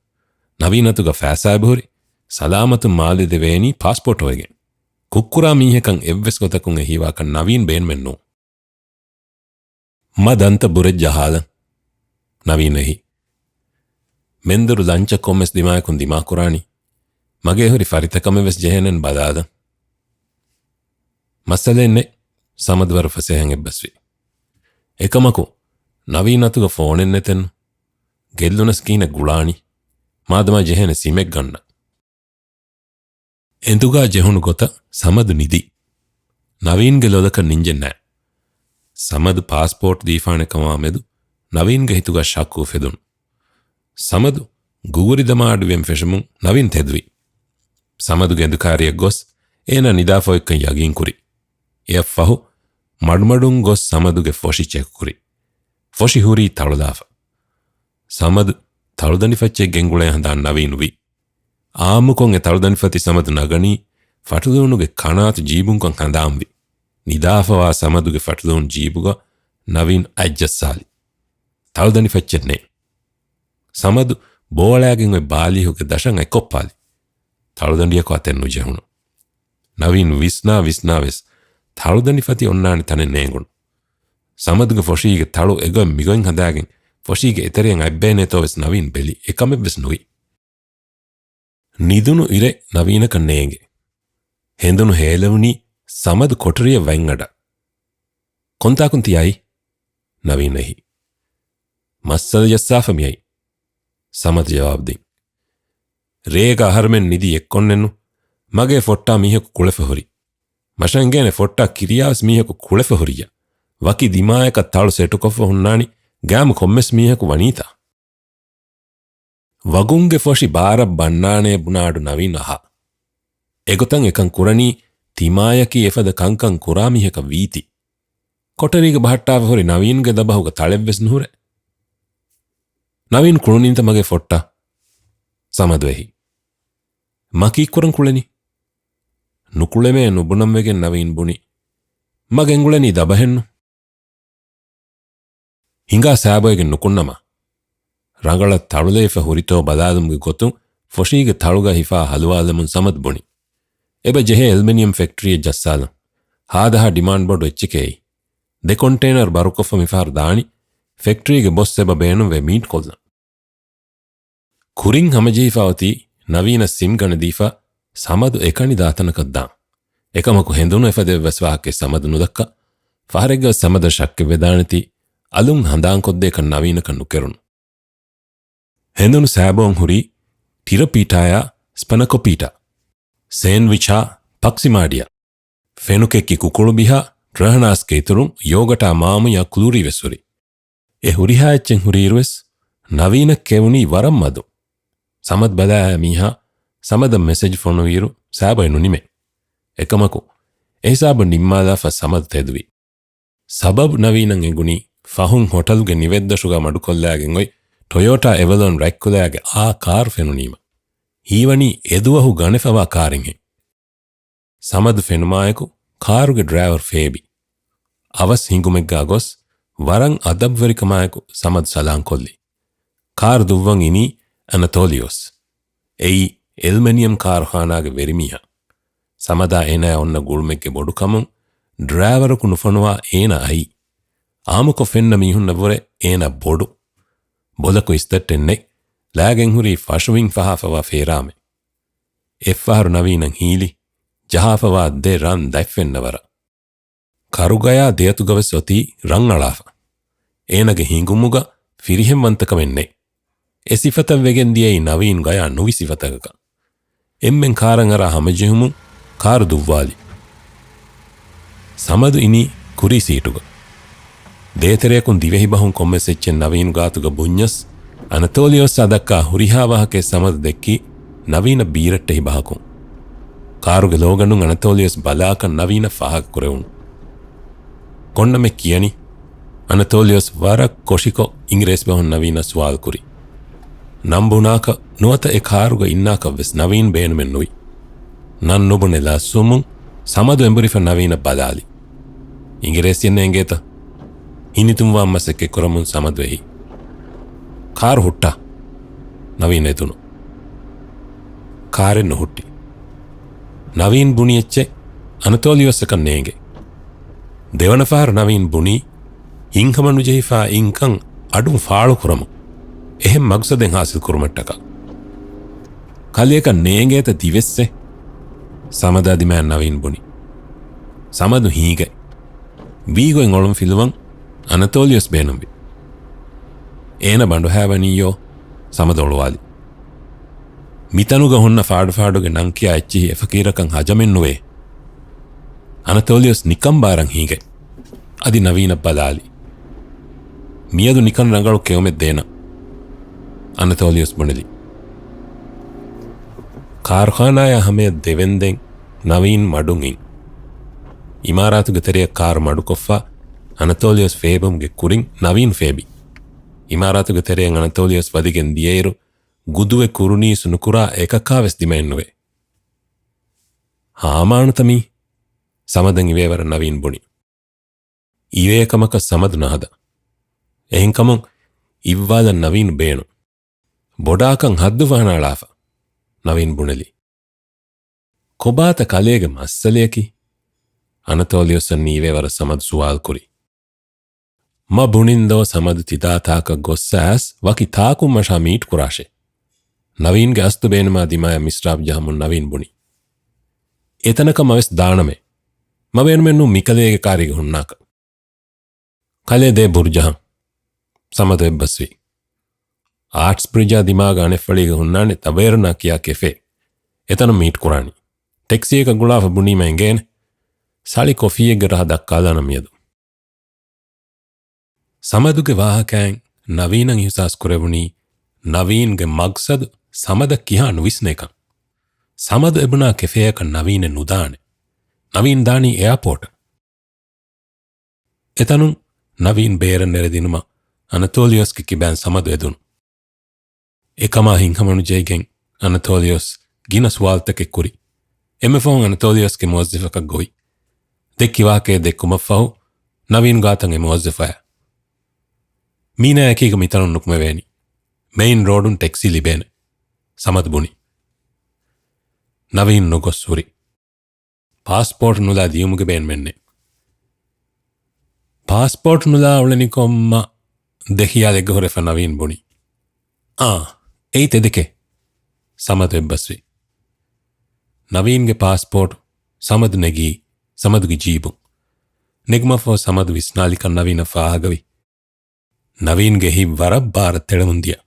ނަވީން އަތުގަ ފައިސާ އެބަހުރި، ސަލާމަތުން މާލެ ދެވޭނީ ޕާސްޕޯޓް އޮވެގެން. ކުށްކުރާ މީހަކަށް އެއްވެސް ގޮތަކުން އެ ހީވާކަށް ނަވީން ބޭނުމެއް ނޫން. މަ ދަންތަ ބުރެއް ޖަހާލަން. ނަވީން އެހި. މެންދުރު ލަންޗަށް ކޮންމެސް ދިމާޔަކުން ދިމާކުރާނީ. މަގޭ ހުރި ފަރިތަކަމެއް ވެސް ޖެހޭނެން ބަލާލަން. މައްސަލައެއް ނެތް، ސަމަދު ވަރަށް ފަސޭހައިން އެއްބަސްވި. އެކަމަކު، ނަވީން އަތުގަ ފޯނެއް ނެތެއްނު. ގެއްލުނަސް ކިހިނެއް ގުޅާނީ؟ މާދަމާ ޖެހޭނެ ސިމެއް ގަންނަން. އެނދުގާ ޖެހުނު ގޮތަށް ސަމަދު ނިދި. ނަވީންގެ ލޮލަކަށް ނިންޖެއް ނާ. ސަމަދު ޕާސްޕޯޓް ދީފާނެ ކަމާ މެދު ނަވީންގެ ހިތުގަ ޝައްކު އުފެދުނު. ސަމަދު ގުގުރި ދަމާ އަޑުއިވެން ފެށުމުން ނަވީން ތެދުވި. ސަމަދުގެ އެނދު ކާރިއަށް ގޮސް އޭނާ ނިދާފަ އޮތްކަން ޔަގީން ކުރި. އެއަށްފަހު މަޑުމަޑުން ގޮސް ސަމަދުގެ ފޮށި ޗެކް ކުރި. ފޮށި ހުރީ ތަޅުލާފަ. ސަމަދު ތަޅުދަނޑި ފައްޗެއް ގެންގުޅޭ ހަނދާން ނަވީން ވި. އާއްމުކޮށް އެ ތަޅުދަނޑި ފަތި ސަމަދު ނަގަނީ ފަޓުލޫނުގެ ކަނާތު ޖީބުންކަން ހަނދާންވި. ނިދާފަވާ ސަމަދުގެ ފަޓުލޫނު ޖީބުގަ ނަވީން އަތްޖައްސާލި. ތަޅުދަނޑި ފައްޗެއް ނެތް. ސަމަދު ބޯއަޅާގެން އޮތް ބާލީހުގެ ދަށަށް އަތްކޮށްޕާލި. ތަޅުދަނޑިއަކު އަތެއް ނުޖެހުނު. ނަވީން ވިސްނާ ވިސްނާވެސް ތަޅުދަނޑި ފަތި އޮންނާނެ ތަނެއް ނޭނގުނު. ސަމަދުގެ ފޮށީގެ ތަޅު އެގޮތް މިގޮތް ހަދާގެން ފޮށީގެ އެތެރެއަށް އަތްބޭނޭތޯވެސް ނަވީން ބެލި އެކަމެއްވެސް ނުވި. ނިދުނު އިރެއް ނަވީނަކަށް ނޭނގެ. ހެނދުނު ހޭލެވުނީ ސަމަދު ކޮޓަރިއަށް ވަތްއަޑަށް. ކޮންތާކުން ތި އައީ؟ ނަވީން އެހި. މައްސަލަ ޖައްސާފަ މިއައީ. ސަމަދު ޖަވާބު ދިން. ރޭގަ އަހަރުމެން ނިދި އެއްކޮށްނެއްނު. މަގޭ ފޮއްޓާ މީހަކު ކުޅެފަ ހުރި. މަށަށް އިނގޭނެ ފޮއްޓާ ކިރިޔާވެސް މީހަކު ކުޅެފަ ހުރިއްޔާ. ވަކި ދިމާޔަކަށް ތަޅު ސެޓުކޮށްފަ ހުންނާނީ ގައިމު ކޮންމެސް މީހަކު ވަނީތާ. ވަގުންގެ ފޮށި ބާރަށް ބަންނާނޭ ބުނާ އަޑު ނަވީން އަހާ. އެގޮތަށް އެކަން ކުރަނީ ތިމާޔަކީ އެފަދަ ކަންކަން ކުރާ މީހަކަށް ވީތީ. ކޮޓަރީގަ ބަހައްޓާފަ ހުރި ނަވީންގެ ދަބަހުގަ ތަޅެއްވެސް ނުހުރޭ. ނަވީން ކުޅުނީތަ މަގޭ ފޮއްޓާ؟ ސަމަދު އެހި. މަ ކީއްކުރަން ކުޅެނީ؟ ނުކުޅެމޭ ނުބުނަން ވެގެން ނަވީން ބުނި. މަ ގެންގުޅެނީ ދަބަހެއްނު. ހިނގާ ސާބޮއެގެން ނުކުންނަމާ. ރަނގަޅަށް ތަޅުލައިފަ ހުރިތޯ ބަލާލުމުގެ ގޮތުން ފޮށީގެ ތަޅުގަ ހިފާ ހަލުވާލަމުން ސަމަދު ބުނި. އެބަ ޖެހޭ އެލްމިނިއަމް ފެކްޓްރީއެއް ޖައްސާލަން. ހާދަހާ ޑިމާންޑް ބޮޑު އެއްޗެކޭ އެއީ. ދެ ކޮންޓޭނަރު ބަރުކޮށްފަ މިފަހަރު ދާނީ. ފެކްޓްރީގެ ބޮސް އެބަ ބޭނުންވޭ މީޓް ކޮށްލަން. ކުރިން ހަމަޖެހިފަ އޮތީ ނަވީނަށް ސިމް ގަނެދީފަ ސަމަދު އެކަނި ދާތަނަކަށް ދާން. އެކަމަކު ހެނދުނު އެފަދަ އެއްވެސް ވާހަކައެއް ސަމަދު ނުދައްކާ. ފަހަރެއްގަ ސަމަދަށް ޝައްކެއް ވެދާނެތީ އަލުން ހަނދާންކޮށްދޭކަން ނަވީނަކަށް ނުކެރުނު. ހެނދުނު ސާބޯން ހުރީ ޓިރަޕީޓާޔާ ސްޕަނަކޮޕީޓާ، ސޭންޑްވިޗާ ޕަކްސިމާޑިއާ، ފެނުކެއްކި ކުކުޅު ބިހާ ޓްރަހަނާސްގެ އިތުރުން ޔޯގަޓާ މާމުޔާ ކުލޫރީ ވެސް ހުރި. އެ ހުރިހާ އެއްޗެއް ހުރިއިރުވެސް ނަވީނަށް ކެވުނީ ވަރަށް މަދު. ސަމަދު ބަލާ މީހާ ސަމަދަށް މެސެޖް ފޮނުވިއިރު ސާބޮއެ ނުނިމޭ. އެކަމަކު، އެ ހިސާބުން ނިންމާލާފަ ސަމަދު ތެދުވި. ސަބަބު ނަވީނަށް އެނގުނީ ފަހުން ހޮޓަލުގެ ނިވެއްދޮށުގަ މަޑުކޮށްލާގެން އޮތް ޓޮޔޯޓާ އެވަލޯން ރަތްކުލައިގެ އާ ކާރު ފެނުނީމަ. ހީވަނީ އެދުވަހު ގަނެފަވާ ކާރެއްހެން. ސަމަދު ފެނުމާއެކު ކާރުގެ ޑްރައިވަރު ފޭބި. އަވަސް ހިނގުމެއްގާ ގޮސް ވަރަށް އަދަބުވެރިކަމާއެކު ސަމަދު ސަލާންކޮށްލި. ކާރު ދުއްވަން އިނީ އަނަތޯލިއޯސް. އެއީ އެލްމެނިއަމް ކާރުޚާނާގެ ވެރިމީހާ. ސަމަދާ އޭނާޔާ އޮންނަ ގުޅުމެއްގެ ބޮޑުކަމުން ޑްރައިވަރަކު ނުފޮނުވާ އޭނާ އައީ. އާއްމުކޮށް ފެންނަ މީހުންނަށްވުރެ އޭނާ ބޮޑު. ބޮލަކު އިސްތައްޓެއް ނެތް. ލާގެން ހުރީ ފަށުވިން ފަހާފަވާ ފޭރާމެއް. އެއްފަހަރު ނަވީނަށް ހީލި، ޖަހާފަވާ ދެ ރަން ދަތްފެންނަ ވަރަށް. ކަރުގަޔާ ދެއަތުގަވެސް އޮތީ ރަން އަޅާފަ. އޭނާގެ ހިނގުމުގަ ފިރިހެންވަންތަކަމެއް ނެތް. އެ ސިފަތައް ވެގެން ދިޔައީ ނަވީން ގަޔާ ނުވި ސިފަތަކަކަށް. އެންމެން ކާރަށް އަރާ ހަމަޖެހުމުން ކާރު ދުއްވާލި. ސަމަދު އިނީ ކުރީ ސީޓުގަ. ދޭތެރެއަކުން ދިވެހިބަހުން ކޮންމެސް އެއްޗެއް ނަވީން ގާތުގަ ބުންޏަސް، އަނަތޯލިއޯސްއާ ދައްކާ ހުރިހާ ވާހަކައެއް ސަމަދު ދެއްކީ ނަވީނަށް ބީރައްޓެހި ބަހަކުން. ކާރުގެ ލޯގަނޑުން އަނަތޯލިއޯސް ބަލާކަން ނަވީނަށް ފާހަގަކުރެވުނު. ކޮންނަމެއް ކިޔަނީ؟ އަނަތޯލިއަސް ވަރަށް ކޮށިކޮށް އިނގިރޭސިބަހުން ނަވީނަށް ސުވާލު ކުރި. ނަން ބުނާކަށް ނުވަތަ އެ ކާރުގަ އިންނާކަށް ވެސް ނަވީން ބޭނުމެއް ނުވި. ނަން ނުބުނެ ލަސްވުމުން ސަމަދު އެނބުރިފަ ނަވީނަށް ބަލާލި. އިނގިރޭސިއެއް ނޭނގޭތަ؟ ހިނިތުންވާން މަސައްކަތް ކުރަމުން ސަމަދު އެހި. ކާރު ހުއްޓާ. ނަވީން އެދުނު. ކާރެއް ނުހުއްޓި. ނަވީން ބުނި އެއްޗެއް އަނަތޯލިއަސްއަކަށް ނޭނގެ. ދެވަނަ ފަހަރު ނަވީން ބުނީ، ހިތްހަމަނުޖެހިފާ އިންކަން އަޑުން ފާޅުކުރަމުން، އެހެން މަގުސަދެއް ހާސިލް ކުރުމަށްޓަކާ. ކަލެއަކަށް ނޭނގޭތަ ދިވެއްސެއް؟ ސަމަދާ ދިމާއަށް ނަވީން ބުނި. ސަމަދު ހީގައި. ވީގޮތް އޮޅުން ފިލުވަން އަނަތޯލިއަސް ބޭނުންވި. އޭނަ ބަނޑުހައިވަނީޔޯ؟ ސަމަދު އޮޅުވާލި. މިތަނުގަ ހުންނަ ފާޑުފާޑުގެ ނަންކިޔާ އެއްޗިހި އެފަޤީރަކަށް ހަޖަމެއްނުވޭ. އަނަތޯލިއަސް ނިކަން ބާރަށް ހީގައި. އަދި ނަވީނަށް ބަލާލި. މިއަދު ނިކަން ރަނގަޅު ކެއުމެއް ދޭނަން. އަނަތޯލިއަސް ބުނެލި. ކާރުޚާނާޔާ ހަމަޔަށް ދެވެންދެން ނަވީން މަޑުން އިން. އިމާރާތުގެ ތެރެއަށް ކާރު މަޑުކޮށްފަ އަނަތޯލިއަސް ފޭބުމުގެ ކުރިން ނަވީން ފޭބި. އިމާރާތުގެ ތެރެއަށް އަނަތޯލިއަސް ވަދެގެން ދިޔައިރު ގުދުވެ ކުރުނީސް ނުކުރާ އެކަކާވެސް ދިމައެއްނުވޭ. ހާމާނުތަ މީ؟ ސަމަދަށް އިވޭވަރަށް ނަވީން ބުނި. އިވޭ ކަމަކަށް ސަމަދު ނަހަދަ. އެހެންކަމުން އިއްވާލަން ނަވީން ބޭނު. ބޮޑާކަން ހައްދު ފަހަނާޅާފަ، ނަވީން ބުނެލި. ކޮބާތަ ކަލޭގެ މައްސަލަޔަކީ؟ އަނަތޯލިއަސްއަށް ނީވޭވަރަށް ސަމަދު ސުވާލު ކުރި. މަ ބުނިންދޯ ސަމަދު ތިދާތާކަށް ގޮއްސާސް ވަކި ތާކުން މަށާ މީޓް ކުރާށޭ. ނަވީންގެ އަސްތު ބޭނުމާ ދިމާޔަށް މިސްރާބް ޖަހަމުން ނަވީން ބުނި. އެތަނަކަށް މަވެސް ދާނަމޭ. މަ ބޭނުމެއްނޫ މިކަލޭގެ ކާރީގަ ހުންނާކަށް. ކަލޭ ދޭ ބުރުޖަހަން. ސަމަދު އެއްބަސްވި. އާޓްސް ބްރިޖާ ދިމާގަ އަނެއްފަޅީގަ ހުންނާނެ ތަބޭރަނާ ކިޔާ ކެފޭ. އެތަނުން މީޓް ކުރާނީ. ޓެކްސީއަކަށް ގުޅާފަ ބުނީމަ އެނގޭނެ. ސަޅި ކޮފީއެއްގެ ރަހަ ދައްކާލާނަން މިއަދު. ސަމަދުގެ ވާހަކައިން ނަވީނަށް އިހުސާސް ކުރެވުނީ، ނަވީންގެ މަގްސަދު ސަމަދަށް ކިހާ ނުވިސްނޭކަން. ސަމަދު އެބުނާ ކެފޭއަކަށް ނަވީނެއް ނުދާނެ. ނަވީން ދާނީ އެއާޕޯޓަށް. އެތަނުން ނަވީން ބޭރަށް ނެރެދިނުމަށް އަނަތޯލިއަސްގެ ކިބައިން ސަމަދު އެދުނު. އެކަމާ ހިތްހަމަނުޖެހިގެން އަނަތޯލިއަސް ގިނަ ސުވާލުތަކެއް ކުރި. އެންމެ ފަހުން އަނަތޯލިއަސްގެ މުވައްޒަފަކަށް ގޮވި. ދެއްކި ވާހަކައެއް ދެއްކުމަށްފަހު ނަވީން ގާތަށް އެ މުވައްޒަފާއަށް، މީނާއަކީގަ މިތަނުން ނުކުމެވޭނީ. މެއިން ރޯޑުން ޓެކްސީ ލިބޭނެ، ސަމަދު ބުނި. ނަވީން ނުގޮސް ހުރި. ޕާސްޕޯޓް ނުލާ ދިޔުމުގެ ބޭނުމެއްނެއް. ޕާސްޕޯޓް ނުލާ އުޅެނިކޮށްމަ ދެ ޚިޔާލެއްގަ ހުރެފަ ނަވީން ބުނި. އާ، އެއީ ތެދެކޭ. ސަމަދު އެއްބަސްވި. ނަވީންގެ ޕާސްޕޯޓް ސަމަދު ނެގީ ސަމަދުގެ ޖީބުން. ނެގުމަށްފަހު ސަމަދު ވިސްނާލިކަން ނަވީނަށް ފާހަގަވި. ނަވީންގެ ހިތް ވަރަށް ބާރަށް ތެޅެމުން ދިޔަ.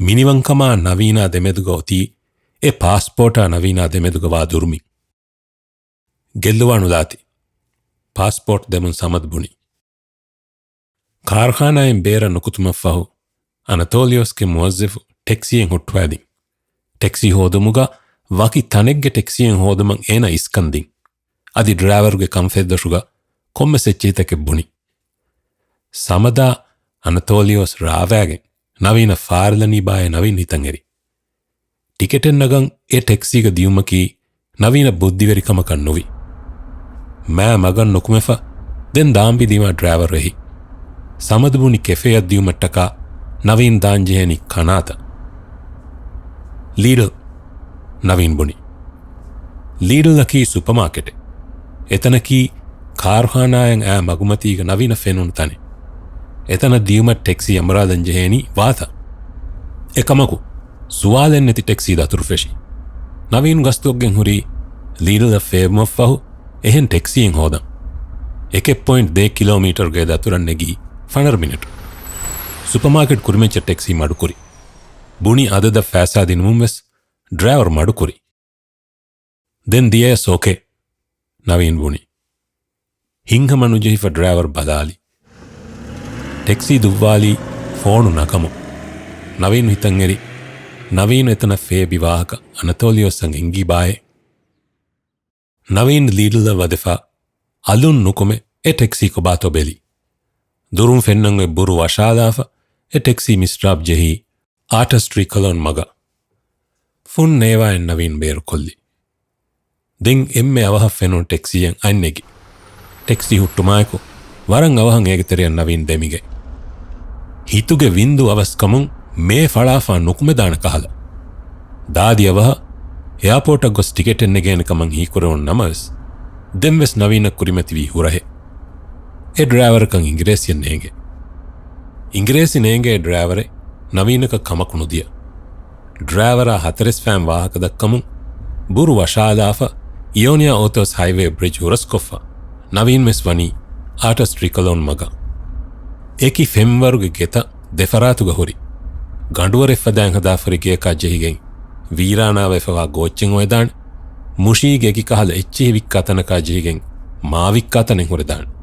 މިނިވަންކަމާ ނަވީނާ ދެމެދުގަ އޮތީ އެ ޕާސްޕޯޓާ ނަވީނާ ދެމެދުގަ ވާ ދުރުމިން. ގެއްލުވާނުލާތި. ޕާސްޕޯޓް ދެމުން ސަމަދު ބުނި. ކާރުޚާނާއިން ބޭރަށް ނުކުތުމަށްފަހު، އަނަތޯލިއަސްގެ މުވައްޒަފު ޓެކްސީއެއް ހުއްޓުވައިދިން. ޓެކްސީ ހޯދުމުގަ ވަކި ތަނެއްގެ ޓެކްސީއެއް ހޯދުމަށް އޭނަ އިސްކަން ދިން. އަދި ޑްރައިވަރުގެ ކަންފަތްދޮށުގަ ކޮންމެސް އެއްޗިހިތަކެއް ބުނި. ސަމަދާ އަނަތޯލިއަސް ރާވާގެން ނަވީނަށް ފާރިލަނީ ބާއޭ ނަވީން ހިތަށް އެރި. ޓިކެޓެއް ނަގަން އެ ޓެކްސީގަ ދިޔުމަކީ ނަވީނަށް ބުއްދިވެރިކަމަކަށް ނުވި. މާ މަގަށް ނުކުމެފަ ދެން ދާންބި ދިމާ ޑްރައިވަރު އެހި. ސަމަދު ބުނި ކެފޭއަށް ދިޔުމަށްޓަކާ ނަވީން ދާންޖެހޭނީ ކަނާތަށް. ލީޑްލް، ނަވީން ބުނި. ލީޑްލްއަކީ ސުޕަމާކެޓެއް. އެތަނަކީ ކާރުޚާނާއަށް އައި މަގުމަތީގަ ނަވީނަށް ފެނުނު ތަނެއް. އެތަނަށް ދިޔުމަށް ޓެކްސީ އަނބުރާލަން ޖެހޭނީ ވާތަން. އެކަމަކު، ސުވާލެއް ނެތި ޓެކްސީ ދަތުރު ފެށި. ނަވީން ގަސްތުކޮށްގެން ހުރީ ލީޑްލަށް ފޭބުމަށްފަހު އެހެން ޓެކްސީއެއް ހޯދަން. އެކެއް ޕޮއިންޓް ދޭއް ކިލޯމީޓަރުގެ ދަތުރަށް ނެގީ ފަނަރަ މިނެޓު. ސުޕަމާކެޓް ކުރިމައްޗަށް ޓެކްސީ މަޑުކުރި. ބުނި އަދަދަށް ފައިސާ ދިނުމުން ވެސް ޑްރައިވަރު މަޑުކުރި. ދެން ދިޔަޔަސް އޯކޭ، ނަވީން ބުނި. ހިތްހަމަ ނުޖެހިފަ ޑްރައިވަރު ބަލާލި. ޓެކްސީ ދުއްވާލީ ފޯނު ނަގަމުން. ނަވީން ހިތަށް އެރި، ނަވީން އެތަނަށް ފޭބި ވާހަކަ އަނަތޯލިއަސްއަށް އެނގި ބާއޭ. ނަވީން ލީޑްލަށް ވަދެފަ އަލުން ނުކުމެ އެ ޓެކްސީ ކޮބާތޯ ބެލި. ދުރުން ފެންނަން އޮތް ބުރު ވަށާލާފަ، އެ ޓެކްސީ މިސްޓާޕް ޖެހީ އާޓަސް ޓްރިކަލޯން މަގަށް. ފުން ނޭވާއެއް ނަވީން ބޭރުކޮށްލި. ދެން އެންމެ އަވަހަށް ފެނުނު ޓެކްސީއެއް އަތްނެގި. ޓެކްސީ ހުއްޓުމާއެކު ވަރަށް އަވަހަށް އޭގެ ތެރެއަށް ނަވީން ދެމިގެ. ހިތުގެ ވިންދު އަވަސްކަމުން މޭ ފަޅާފާ ނުކުމެދާނެ ކަހަލަ. ދާދި އަވަހަށް އެއާޕޯޓަށް ގޮސް ޓިކެޓެއް ނެގޭނެ ކަމަށް ހީކުރެވުނު ނަމަވެސް، ދެންވެސް ނަވީނަށް ކުރިމަތިވީ ހުރަހެއް. އެ ޑްރައިވަރަކަށް އިނގިރޭސިއެއް ނޭނގެ. އިނގިރޭސި ނޭނގޭ ޑްރައިވަރެއް ނަވީނަކަށް ކަމަކު ނުދިޔަ. ޑްރައިވަރާ ހަތަރެސް ފައިން ވާހަކަ ދައްކަމުން ބުރު ވަށާލާފަ، އިއޯނިއާ އޯތޯސް ހައިވޭ ބްރިޖް ހުރަސްކޮށްފަ، ނަވީން ވެސް ވަނީ އާޓަސް ޓްރިކަލޯން މަގަށް. އެކި ފެންވަރުގެ ގެތައް ދެފަރާތުގަ ހުރި. ގަނޑުވަރެއް ފަދައިން ހަދާފަ ހުރި ގެޔަކާ ޖެހިގެން ވީރާނާވެފަވާ ގޯއްޗެއް އޮވެދާނެ. މުށީގެ އެކި ކަހަލަ އެއްޗިހި ވިއްކާ ތަނަކާ ޖެހިގެން މާ ވިއްކާ ތަނެއް ހުރެދާނެ.